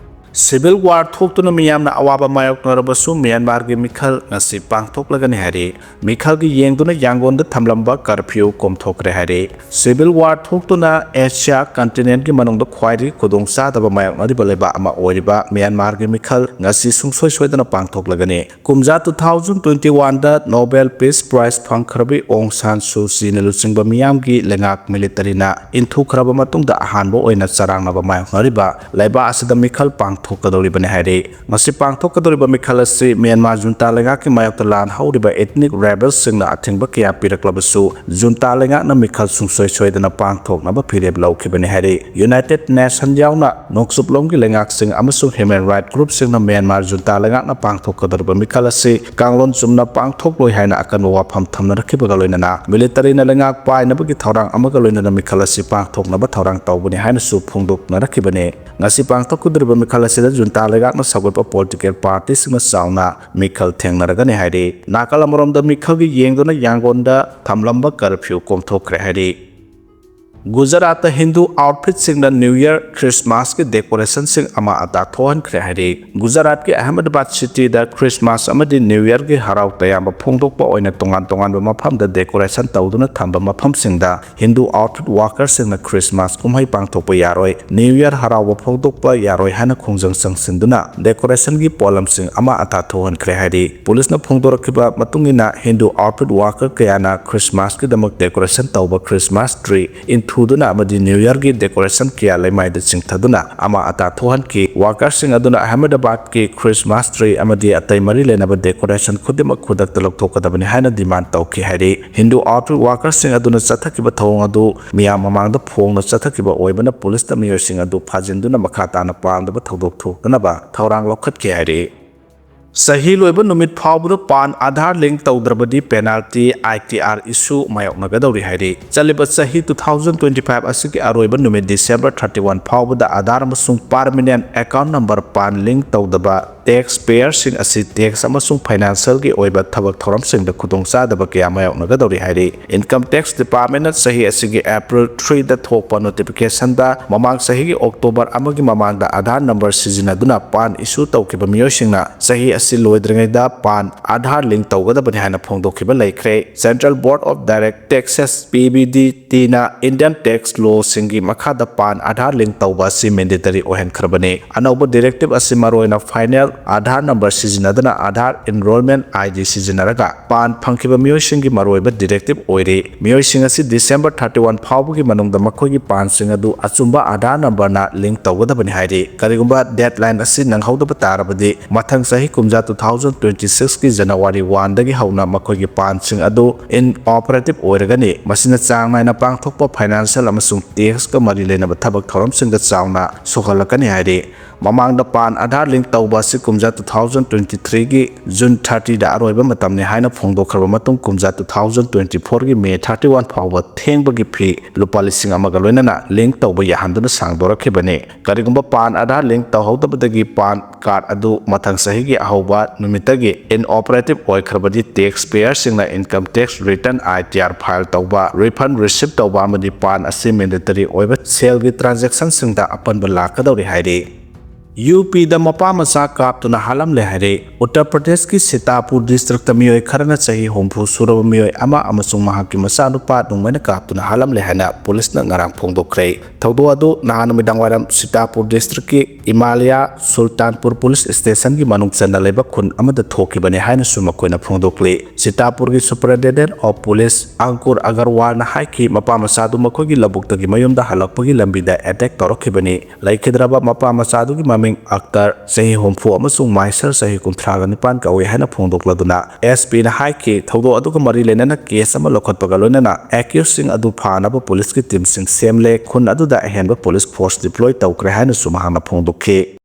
Civil war ꯊꯣꯛꯇꯨꯅ ꯃꯤꯌꯥꯝꯅ ꯑꯋꯥꯕ ꯃꯥꯌꯣꯛꯅꯔꯕꯁꯨ ꯃ꯭ꯌꯥꯟꯃꯥꯔꯒꯤ ꯃꯤꯈꯜ ꯉꯁꯤ ꯄꯥꯡꯊꯣꯛꯂꯒꯅꯤ ꯍꯥꯏꯔꯤ꯫ ꯃꯤꯈꯜꯒꯤ ꯌꯦꯡꯗꯨꯅ ꯌꯥꯡꯒꯣꯟꯗ ꯊꯝꯂꯝꯕ curfew ꯀꯣꯝꯊꯣꯛꯈ꯭ꯔꯦ ꯍꯥꯏꯔꯤ꯫ Civil war ꯊꯣꯛꯇꯨꯅ Asia continent ꯀꯤ ꯃꯅꯨꯡꯗ ꯈ꯭ꯋꯥꯏꯗꯒꯤ ꯈꯨꯗꯣꯡꯆꯥꯗꯕ ꯃꯥꯌꯣꯛꯅꯔꯤꯕ ꯂꯩꯕꯥꯛ ꯑꯃ ꯑꯣꯏꯔꯤꯕ ꯃ꯭ꯌꯥꯟꯃꯥꯔꯒꯤ ꯃꯤꯈꯜ ꯉꯁꯤ ꯁꯨꯡꯁꯣꯏ ꯁꯣꯏꯗꯅ ꯄꯥꯡꯊꯣꯛꯂꯒꯅꯤ꯫ ꯀꯨꯝꯖꯥ two thousand twenty one ꯗ Nobel Peace Prize ꯐꯪꯈ꯭ꯔꯕꯤ ꯑꯣꯡ ꯁꯥꯟ ꯁꯨ ꯆꯤꯅ ꯂꯨꯆꯤꯡꯕ ꯃꯤꯌꯥꯝꯒꯤ ꯂꯩꯉꯥꯛ military ꯅ ꯏꯟꯊꯨꯈ꯭ꯔꯕ ꯃꯇꯨꯡꯗ ꯑꯍꯥꯟꯕ ꯑꯣꯏꯅ ꯆꯔꯥꯡꯅꯕ ꯃꯥꯌꯣꯛꯅꯔꯤꯕ ꯂꯩꯕꯥꯛ ꯑꯁꯤꯗ ꯃꯤꯈꯜ ꯄꯥꯡꯊꯣꯛ ꯊꯣꯛꯀꯗꯧꯔꯤꯕꯅꯤ ꯍꯥꯏꯔꯤ꯫ ꯃꯁꯤ ꯄꯥꯡꯊꯣꯛꯀꯗꯧꯔꯤꯕ ꯃꯤꯈꯜ ꯑꯁꯤ ꯃ꯭ꯌꯥꯟꯃꯥꯔ ꯖꯨꯟꯇꯥ ꯂꯩꯉꯥꯛꯀꯤ ꯃꯥꯌꯣꯛꯇ ꯂꯥꯟ ꯍꯧꯔꯤꯕ ethnic rebel ꯁꯤꯡꯅ ꯑꯊꯤꯡꯕ ꯀꯌꯥ ꯄꯤꯔꯛꯂꯕꯁꯨ, ꯖꯨꯟꯇꯥ ꯂꯩꯉꯥꯛꯅ ꯃꯤꯈꯜ ꯁꯨꯡꯁꯣꯏ ꯁꯣꯏꯗꯅ ꯄꯥꯡꯊꯣꯛꯅꯕ ꯐꯤꯔꯦꯞ ꯂꯧꯈꯤꯕꯅꯤ ꯍꯥꯏꯔꯤ꯫ United Nation ꯌꯥꯎꯅ ꯅꯣꯡꯆꯨꯞꯂꯣꯝꯒꯤ ꯂꯩꯉꯥꯛꯁꯤꯡ ꯑꯃꯁꯨꯡ human right group ꯁꯤꯡꯅ ꯃ꯭ꯌꯥꯟꯃꯥꯔ ꯖꯨꯟꯇꯥ ꯂꯩꯉꯥꯛꯅ ꯄꯥꯡꯊꯣꯛꯀꯗꯧꯔꯤꯕ ꯃꯤꯈꯜ ꯑꯁꯤ ꯀꯥꯡꯂꯣꯟ ꯆꯨꯝꯅ ꯄꯥꯡꯊꯣꯛꯂꯣꯏ ꯍꯥꯏꯅ ꯑꯀꯟꯕ ꯋꯥꯐꯝ ꯊꯝꯅꯔꯛꯈꯤꯕꯒ ꯂꯣꯏꯅꯅ, military ꯅ ꯂꯩꯉꯥꯛ ꯄꯥꯏꯅꯕꯒꯤ ꯊꯧꯔꯥꯡ ꯑꯃꯒ ꯂꯣꯏꯅꯅ ꯃꯤꯈꯜ ꯑꯁꯤ ꯄꯥꯡꯊꯣꯛꯅꯕ ꯊꯧꯔꯥꯡ ꯇꯧꯕꯅꯤ ꯍꯥꯏꯅꯁꯨ ꯐꯣꯡꯗꯣꯛꯅꯔꯛꯈꯤꯕꯅꯤ꯫ ꯉꯁꯤ ꯄꯥꯡꯊꯣꯛꯀꯗꯧꯔꯤꯕ ꯃꯤꯈꯜ ꯑꯁꯤꯗ ꯖꯨꯟꯇꯥ ꯂꯩꯉꯥꯛꯅ ꯁꯧꯒꯠꯄ political party ꯁꯤꯡꯅ ꯆꯥꯎꯅ ꯃꯤꯈꯜ ꯊꯦꯡꯅꯔꯒꯅꯤ ꯍꯥꯏꯔꯤ꯫ ꯅꯥꯀꯜ ꯑꯃꯔꯣꯝꯗ ꯃꯤꯈꯜꯒꯤ ꯌꯦꯡꯗꯨꯅ ꯌꯥꯡꯒꯣꯟꯗ ꯊꯝꯂꯝꯕ curfew ꯀꯣꯝꯊꯣꯛꯈ꯭ꯔꯦ ꯍꯥꯏꯔꯤ꯫ ꯒꯨꯖꯔꯥꯠꯇ ꯍꯤꯟꯗꯨ outfit ꯁꯤꯡꯅ New Year, Christmas ꯀꯤ decoration ꯁꯤꯡ ꯑꯃꯥ ꯑꯇꯥ ꯊꯣꯛꯍꯟꯈ꯭ꯔꯦ ꯍꯥꯏꯔꯤ꯫ ꯒꯨꯖꯔꯥꯠꯀꯤ ꯑꯍꯃꯗꯕꯥꯗ city ꯗ Christmas ꯑꯃꯗꯤ New Year ꯒꯤ ꯍꯔꯥꯎ ꯇꯌꯥꯝꯕ ꯐꯣꯡꯗꯣꯛꯄ ꯑꯣꯏꯅ ꯇꯣꯉꯥꯟ ꯇꯣꯉꯥꯟꯕ ꯃꯐꯝꯗ decoration ꯇꯧꯗꯨꯅ ꯊꯝꯕ ꯃꯐꯝꯁꯤꯡꯗ ꯍꯤꯟꯗꯨ outfit worker ꯁꯤꯡꯅ Christmas ꯀꯨꯝꯍꯩ ꯄꯥꯡꯊꯣꯛꯄ ꯌꯥꯔꯣꯏ, New Year ꯍꯔꯥꯎꯕ ꯐꯣꯡꯗꯣꯛꯄ ꯌꯥꯔꯣꯏ ꯍꯥꯏꯅ ꯈꯣꯡꯖꯪ ꯆꯪꯁꯤꯟꯗꯨꯅ decoration ꯒꯤ ꯄꯣꯠꯂꯝꯁꯤꯡ ꯑꯃꯥ ꯑꯇꯥ ꯊꯣꯛꯍꯟꯈ꯭ꯔꯦ ꯍꯥꯏꯔꯤ꯫ ꯄꯨꯂꯤꯁꯅ ꯐꯣꯡꯗꯣꯔꯛꯈꯤꯕ ꯃꯇꯨꯡ ꯏꯟꯅ, ꯍꯤꯟꯗꯨ outfit worker ꯀꯌꯥꯅ Christmas ꯀꯤꯗꯃꯛ decoration ꯇꯧꯕ Christmas tree ꯏꯟꯊꯨꯗꯨꯅ ꯑꯃꯗꯤ New Year ꯒꯤ decoration ꯀꯌꯥ ꯂꯩꯃꯥꯏꯗ ꯆꯤꯡꯊꯗꯨꯅ ꯑꯃꯥ ꯑꯇꯥ ꯊꯣꯛꯍꯟꯈꯤ꯫ Worker ꯁꯤꯡ ꯑꯗꯨꯅ ꯑꯍꯃꯗꯕꯥꯗ ꯀꯤ Christmas tree ꯑꯃꯗꯤ ꯑꯇꯩ ꯃꯔꯤ ꯂꯩꯅꯕ decoration ꯈꯨꯗꯤꯡꯃꯛ ꯈꯨꯗꯛꯇ ꯂꯧꯊꯣꯛꯀꯗꯕꯅꯤ ꯍꯥꯏꯅ demand ꯇꯧꯈꯤ ꯍꯥꯏꯔꯤ꯫ ꯍꯤꯟꯗꯨ outfit worker ꯁꯤꯡ ꯑꯗꯨꯅ ꯆꯠꯊꯈꯤꯕ ꯊꯧꯑꯣꯡ ꯑꯗꯨ ꯃꯤꯌꯥꯝ ꯃꯃꯥꯡꯗ ꯐꯣꯡꯅ ꯆꯠꯊꯈꯤꯕ ꯑꯣꯏꯕꯅ, ꯄꯨꯂꯤꯁꯅ ꯃꯤꯑꯣꯏꯁꯤꯡ ꯑꯗꯨ ꯐꯥꯖꯤꯟꯗꯨꯅ ꯃꯈꯥ ꯇꯥꯅ ꯄꯥꯝꯗꯕ ꯊꯧꯗꯣꯛ ꯊꯣꯛꯇꯅꯕ ꯊꯧꯔꯥꯡ ꯂꯧꯈꯠꯈꯤ ꯍꯥꯏꯔꯤ꯫ ꯆꯍꯤ ꯂꯣꯏꯕ ꯅꯨꯃꯤꯠ ꯐꯥꯎꯕꯗ PAN Aadhaar link ꯇꯧꯗ꯭ꯔꯕꯗꯤ penalty, I T R issue ꯃꯥꯌꯣꯛꯅꯒꯗꯧꯔꯤ ꯍꯥꯏꯔꯤ꯫ ꯆꯠꯂꯤꯕ ꯆꯍꯤ two thousand twenty five ꯑꯁꯤꯒꯤ ꯑꯔꯣꯏꯕ ꯅꯨꯃꯤꯠ December thirty one ꯐꯥꯎꯕꯗ Aadhaar ꯑꯃꯁꯨꯡ permanent account number PAN link ꯇꯧꯗꯕ tax payer ꯁꯤꯡ ꯑꯁꯤ tax ꯑꯃꯁꯨꯡ financial ꯒꯤ ꯑꯣꯏꯕ ꯊꯕꯛ ꯊꯧꯔꯝꯁꯤꯡꯗ ꯈꯨꯗꯣꯡꯆꯥꯗꯕ ꯀꯌꯥ ꯃꯥꯌꯣꯛꯅꯒꯗꯧꯔꯤ ꯍꯥꯏꯔꯤ꯫ Income Tax Department ꯅ ꯆꯍꯤ ꯑꯁꯤꯒꯤ April three ꯗ ꯊꯣꯛꯄ notification ꯗ ꯃꯃꯥꯡ ꯆꯍꯤꯒꯤ October ꯑꯃꯒꯤ ꯃꯃꯥꯡꯗ Aadhaar number ꯁꯤꯖꯤꯟꯅꯗꯨꯅ PAN issue ꯇꯧꯈꯤꯕ ꯃꯤꯑꯣꯏꯁꯤꯡꯅ ꯆꯍꯤ ꯑꯁꯤ ꯂꯣꯏꯗ꯭ꯔꯤꯉꯩꯗ PAN Aadhaar link ꯇꯧꯒꯗꯕꯅꯤ ꯍꯥꯏꯅ ꯐꯣꯡꯗꯣꯛꯈꯤꯕ ꯂꯩꯈ꯭ꯔꯦ꯫ Central Board of Direct Taxes, P B D T ꯅ Indian tax law ꯁꯤꯡꯒꯤ ꯃꯈꯥꯗ PAN Aadhaar link ꯇꯧꯕ ꯑꯁꯤ mandatory ꯑꯣꯏꯍꯟꯈ꯭ꯔꯕꯅꯤ꯫ ꯑꯅꯧꯕ directive ꯑꯁꯤ ꯃꯔꯨꯑꯣꯏꯅ final ꯑꯥꯙꯥꯔ ꯅꯝꯕꯔ ꯁꯤꯖꯤꯟꯅꯗꯨꯅ ꯑꯥꯙꯥꯔ ꯏꯟꯔꯣꯜꯃꯦꯟ ꯑꯥꯏ ꯗꯤ ꯁꯤꯖꯤꯟꯅꯔꯒ ꯄꯥꯟ ꯐꯪꯈꯤꯕ ꯃꯤꯑꯣꯏꯁꯤꯡꯒꯤ ꯃꯔꯨꯑꯣꯏꯕ ꯗꯤꯔꯦꯛꯇꯤꯚ ꯑꯣꯏꯔꯤ꯫ ꯃꯤꯑꯣꯏꯁꯤꯡ ꯑꯁꯤ ꯗꯤꯁꯦꯝꯕꯔ ꯊꯥꯔꯇꯤ ꯋꯥꯟ ꯐꯥꯎꯕꯒꯤ ꯃꯅꯨꯡꯗ ꯃꯈꯣꯏꯒꯤ ꯄꯥꯟꯁꯤꯡ ꯑꯗꯨ ꯑꯆꯨꯝꯕ ꯑꯥꯙꯥꯔ ꯅꯝꯕꯔꯅ ꯂꯤꯡ ꯇꯧꯒꯗꯕꯅꯤ ꯍꯥꯏꯔꯤ꯫ ꯀꯔꯤꯒꯨꯝꯕ ꯗꯦꯗꯂꯥꯏꯟ ꯑꯁꯤ ꯅꯪꯍꯧꯗꯕ ꯇꯥꯔꯕꯗꯤ, ꯃꯊꯪ ꯆꯍꯤ ꯀꯨꯝꯖꯥ ꯇꯨ ꯊꯥꯎꯖꯟ ꯇ꯭ꯋꯦꯟꯇꯤ ꯁꯤꯛꯁꯀꯤ ꯖꯅꯋꯥꯔꯤ ꯋꯥꯟꯗꯒꯤ ꯍꯧꯅ ꯃꯈꯣꯏꯒꯤ ꯄꯥꯟꯁꯤꯡ ꯑꯗꯨ ꯏꯟꯑꯣꯄꯔꯦꯇꯤꯚ ꯑꯣꯏꯔꯒꯅꯤ꯫ ꯃꯁꯤꯅ ꯆꯥꯡ ꯅꯥꯏꯅ ꯄꯥꯡꯊꯣꯛꯄ ꯐꯥꯏꯅꯥꯟꯁꯤꯌꯦꯜ ꯑꯃꯁꯨꯡ ꯇꯦꯛꯁꯀ ꯃꯔꯤ ꯂꯩꯅꯕ ꯊꯕꯛ ꯊꯧꯔꯝꯁꯤꯡꯗ ꯆꯥꯎꯅ ꯁꯣꯛꯍꯜꯂꯛꯀꯅꯤ ꯍꯥꯏꯔꯤ꯫ ꯃꯃꯥꯡꯗ ꯄꯥꯟ ꯑꯥꯙꯥꯔ ꯂꯤꯡ ꯇꯧꯕ ꯑꯁꯤ ꯀꯨꯝꯖꯥ ꯇꯨ ꯊꯥꯎꯖꯟ ꯇ꯭ꯋꯦꯟꯇꯤ ꯊ꯭ꯔꯤꯒꯤ ꯖꯨꯟ ꯊꯥꯔꯇꯤꯗ ꯑꯔꯣꯏꯕ ꯃꯇꯝꯅꯤ ꯍꯥꯏꯅ ꯐꯣꯡꯗꯣꯛꯈ꯭ꯔꯕ ꯃꯇꯨꯡ, ꯀꯨꯝꯖꯥ ꯇꯨ ꯊꯥꯎꯖꯟ ꯇ꯭ꯋꯦꯟꯇꯤ ꯐꯣꯔꯒꯤ ꯃꯦ ꯊꯥꯔꯇꯤ ꯋꯥꯟ ꯐꯥꯎꯕ ꯊꯦꯡꯕꯒꯤ ꯐꯤ ꯂꯨꯄꯥ ꯂꯤꯁꯤꯡ ꯑꯃꯒ ꯂꯣꯏꯅꯅ ꯂꯤꯡ ꯇꯧꯕ ꯌꯥꯍꯟꯗꯨꯅ ꯁꯥꯡꯗꯣꯔꯛꯈꯤꯕꯅꯤ꯫ ꯀꯔꯤꯒꯨꯝꯕ ꯄꯥꯟ ꯑꯥꯙꯥꯔ ꯂꯤꯡ ꯇꯧꯍꯧꯗꯕꯗꯒꯤ ꯄꯥꯟ ꯀꯥꯔꯗ ꯑꯗꯨ ꯃꯊꯪ ꯆꯍꯤꯒꯤ ꯑꯍꯧꯕ ꯅꯨꯃꯤꯠꯇꯒꯤ ꯏꯟꯑꯣꯄꯔꯦꯇꯤꯚ ꯑꯣꯏꯈ꯭ꯔꯕꯗꯤ, ꯇꯦꯛꯁ ꯄꯦꯌꯔꯁꯤꯡꯅ ꯏꯟꯀꯝ ꯇꯦꯛꯁ ꯔꯤꯇꯔꯟ, ꯑꯥꯏ ꯇꯤ ꯑꯥꯔ, ꯐꯥꯏꯜ ꯇꯧꯕ, ꯔꯤꯐꯟ ꯔꯤꯁꯤꯞ ꯇꯧꯕ ꯑꯃꯗꯤ ꯄꯥꯟ ꯑꯁꯤ ꯃꯦꯟꯗꯦꯇꯔꯤ ꯑꯣꯏꯕ ꯁꯦꯜꯒꯤ ꯇ꯭ꯔꯥꯟꯖꯦꯛꯁꯟꯁꯤꯡꯗ ꯑꯄꯟꯕ ꯂꯥꯛꯀꯗꯧꯔꯤ ꯍꯥꯏꯔꯤ꯫ ꯌꯨ ꯄꯤꯗ ꯃꯄꯥ ꯃꯆꯥ ꯀꯥꯞꯇꯨꯅ ꯍꯥꯠꯂꯝꯂꯦ ꯍꯥꯏꯔꯦ꯫ ꯎꯠꯇꯔ ꯄ꯭ꯔꯗꯦꯁꯀꯤ ꯁꯤꯇꯥꯄꯨꯔ ꯗꯤꯁꯇ꯭ꯔꯤꯛꯇ ꯃꯤꯑꯣꯏ ꯈꯔꯅ ꯆꯍꯤ ꯍꯨꯝꯐꯨ ꯁꯨꯔꯕ ꯃꯤꯑꯣꯏ ꯑꯃ ꯑꯃꯁꯨꯡ ꯃꯍꯥꯛꯀꯤ ꯃꯆꯥꯅꯨꯄꯥ ꯅꯣꯡꯃꯩꯅ ꯀꯥꯞꯇꯨꯅ ꯍꯥꯠꯂꯝꯂꯦ ꯍꯥꯏꯅ ꯄꯨꯂꯤꯁꯅ ꯉꯔꯥꯡ ꯐꯣꯡꯗꯣꯛꯈ꯭ꯔꯦ꯫ ꯊꯧꯗꯣꯛ ꯑꯗꯨ ꯅꯍꯥꯟ ꯅꯨꯃꯤꯗꯥꯡ ꯋꯥꯏꯔꯝ ꯁꯤꯇꯥꯄꯨꯔ ꯗꯤꯁꯇ꯭ꯔꯤꯛꯀꯤ ꯏꯃꯥꯂꯤꯌꯥ ꯁꯨꯜꯇꯥꯟꯄꯨꯔ ꯄꯨꯂꯤꯁ ꯁ꯭ꯇꯦꯁꯟꯒꯤ ꯃꯅꯨꯡ ꯆꯟꯅ ꯂꯩꯕ ꯈꯨꯟ ꯑꯃꯗ ꯊꯣꯛꯈꯤꯕꯅꯤ ꯍꯥꯏꯅꯁꯨ ꯃꯈꯣꯏꯅ ꯐꯣꯡꯗꯣꯛꯂꯤ꯫ ꯁꯤꯇꯥꯄꯨꯔꯒꯤ ꯁꯨꯄꯔꯤꯟꯇꯦꯟꯗꯦꯟꯠ ꯑꯣꯐ ꯄꯨꯂꯤꯁ ꯑꯪꯀꯨꯔ ꯑꯒꯔꯋꯥꯜꯅ ꯍꯥꯏꯈꯤ, ꯃꯄꯥ ꯃꯆꯥꯗꯨ ꯃꯈꯣꯏꯒꯤ ꯂꯧꯕꯨꯛꯇꯒꯤ ꯃꯌꯨꯝꯗ ꯍꯜꯂꯛꯄꯒꯤ ꯂꯝꯕꯤꯗ ꯑꯦꯇꯦꯛ ꯇꯧꯔꯛꯈꯤꯕꯅꯤ꯫ ꯂꯩꯈꯤꯗ꯭ꯔꯕ ꯃꯄꯥ ꯃꯆꯥꯗꯨꯒꯤ ꯃꯃꯤꯡ ꯑꯛꯇꯔ, ꯆꯍꯤ ꯍꯨꯝꯐꯨ, ꯑꯃꯁꯨꯡ ꯃꯥꯏꯁꯔ, ꯆꯍꯤ ꯀꯨꯟꯊ꯭ꯔꯥꯒ ꯅꯤꯄꯥꯟ ꯀꯧꯏ ꯍꯥꯏꯅ ꯐꯣꯡꯗꯣꯛꯂꯗꯨꯅ, ꯑꯦꯁ ꯄꯤꯅ ꯍꯥꯏꯈꯤ, ꯊꯧꯗꯣꯛ ꯑꯗꯨꯒ ꯃꯔꯤ ꯂꯩꯅꯅ ꯀꯦꯁ ꯑꯃ ꯂꯧꯈꯠꯄꯒ ꯂꯣꯏꯅꯅ ꯑꯦꯀ꯭ꯌꯨꯁꯁꯤꯡ ꯑꯗꯨ ꯐꯥꯅꯕ ꯄꯨꯂꯤꯁꯀꯤ ꯇꯤꯝꯁꯤꯡ ꯁꯦꯝꯂꯦ꯫ ꯈꯨꯟ ꯑꯗꯨꯗ ꯑꯍꯦꯟꯕ ꯄꯨꯂꯤꯁ ꯐꯣꯔꯁ ꯗꯤꯄ꯭ꯂꯣꯏ ꯇꯧꯈ꯭ꯔꯦ ꯍꯥꯏꯅꯁꯨ ꯃꯍꯥꯛꯅ ꯐꯣꯡꯗꯣꯛꯈꯤ꯫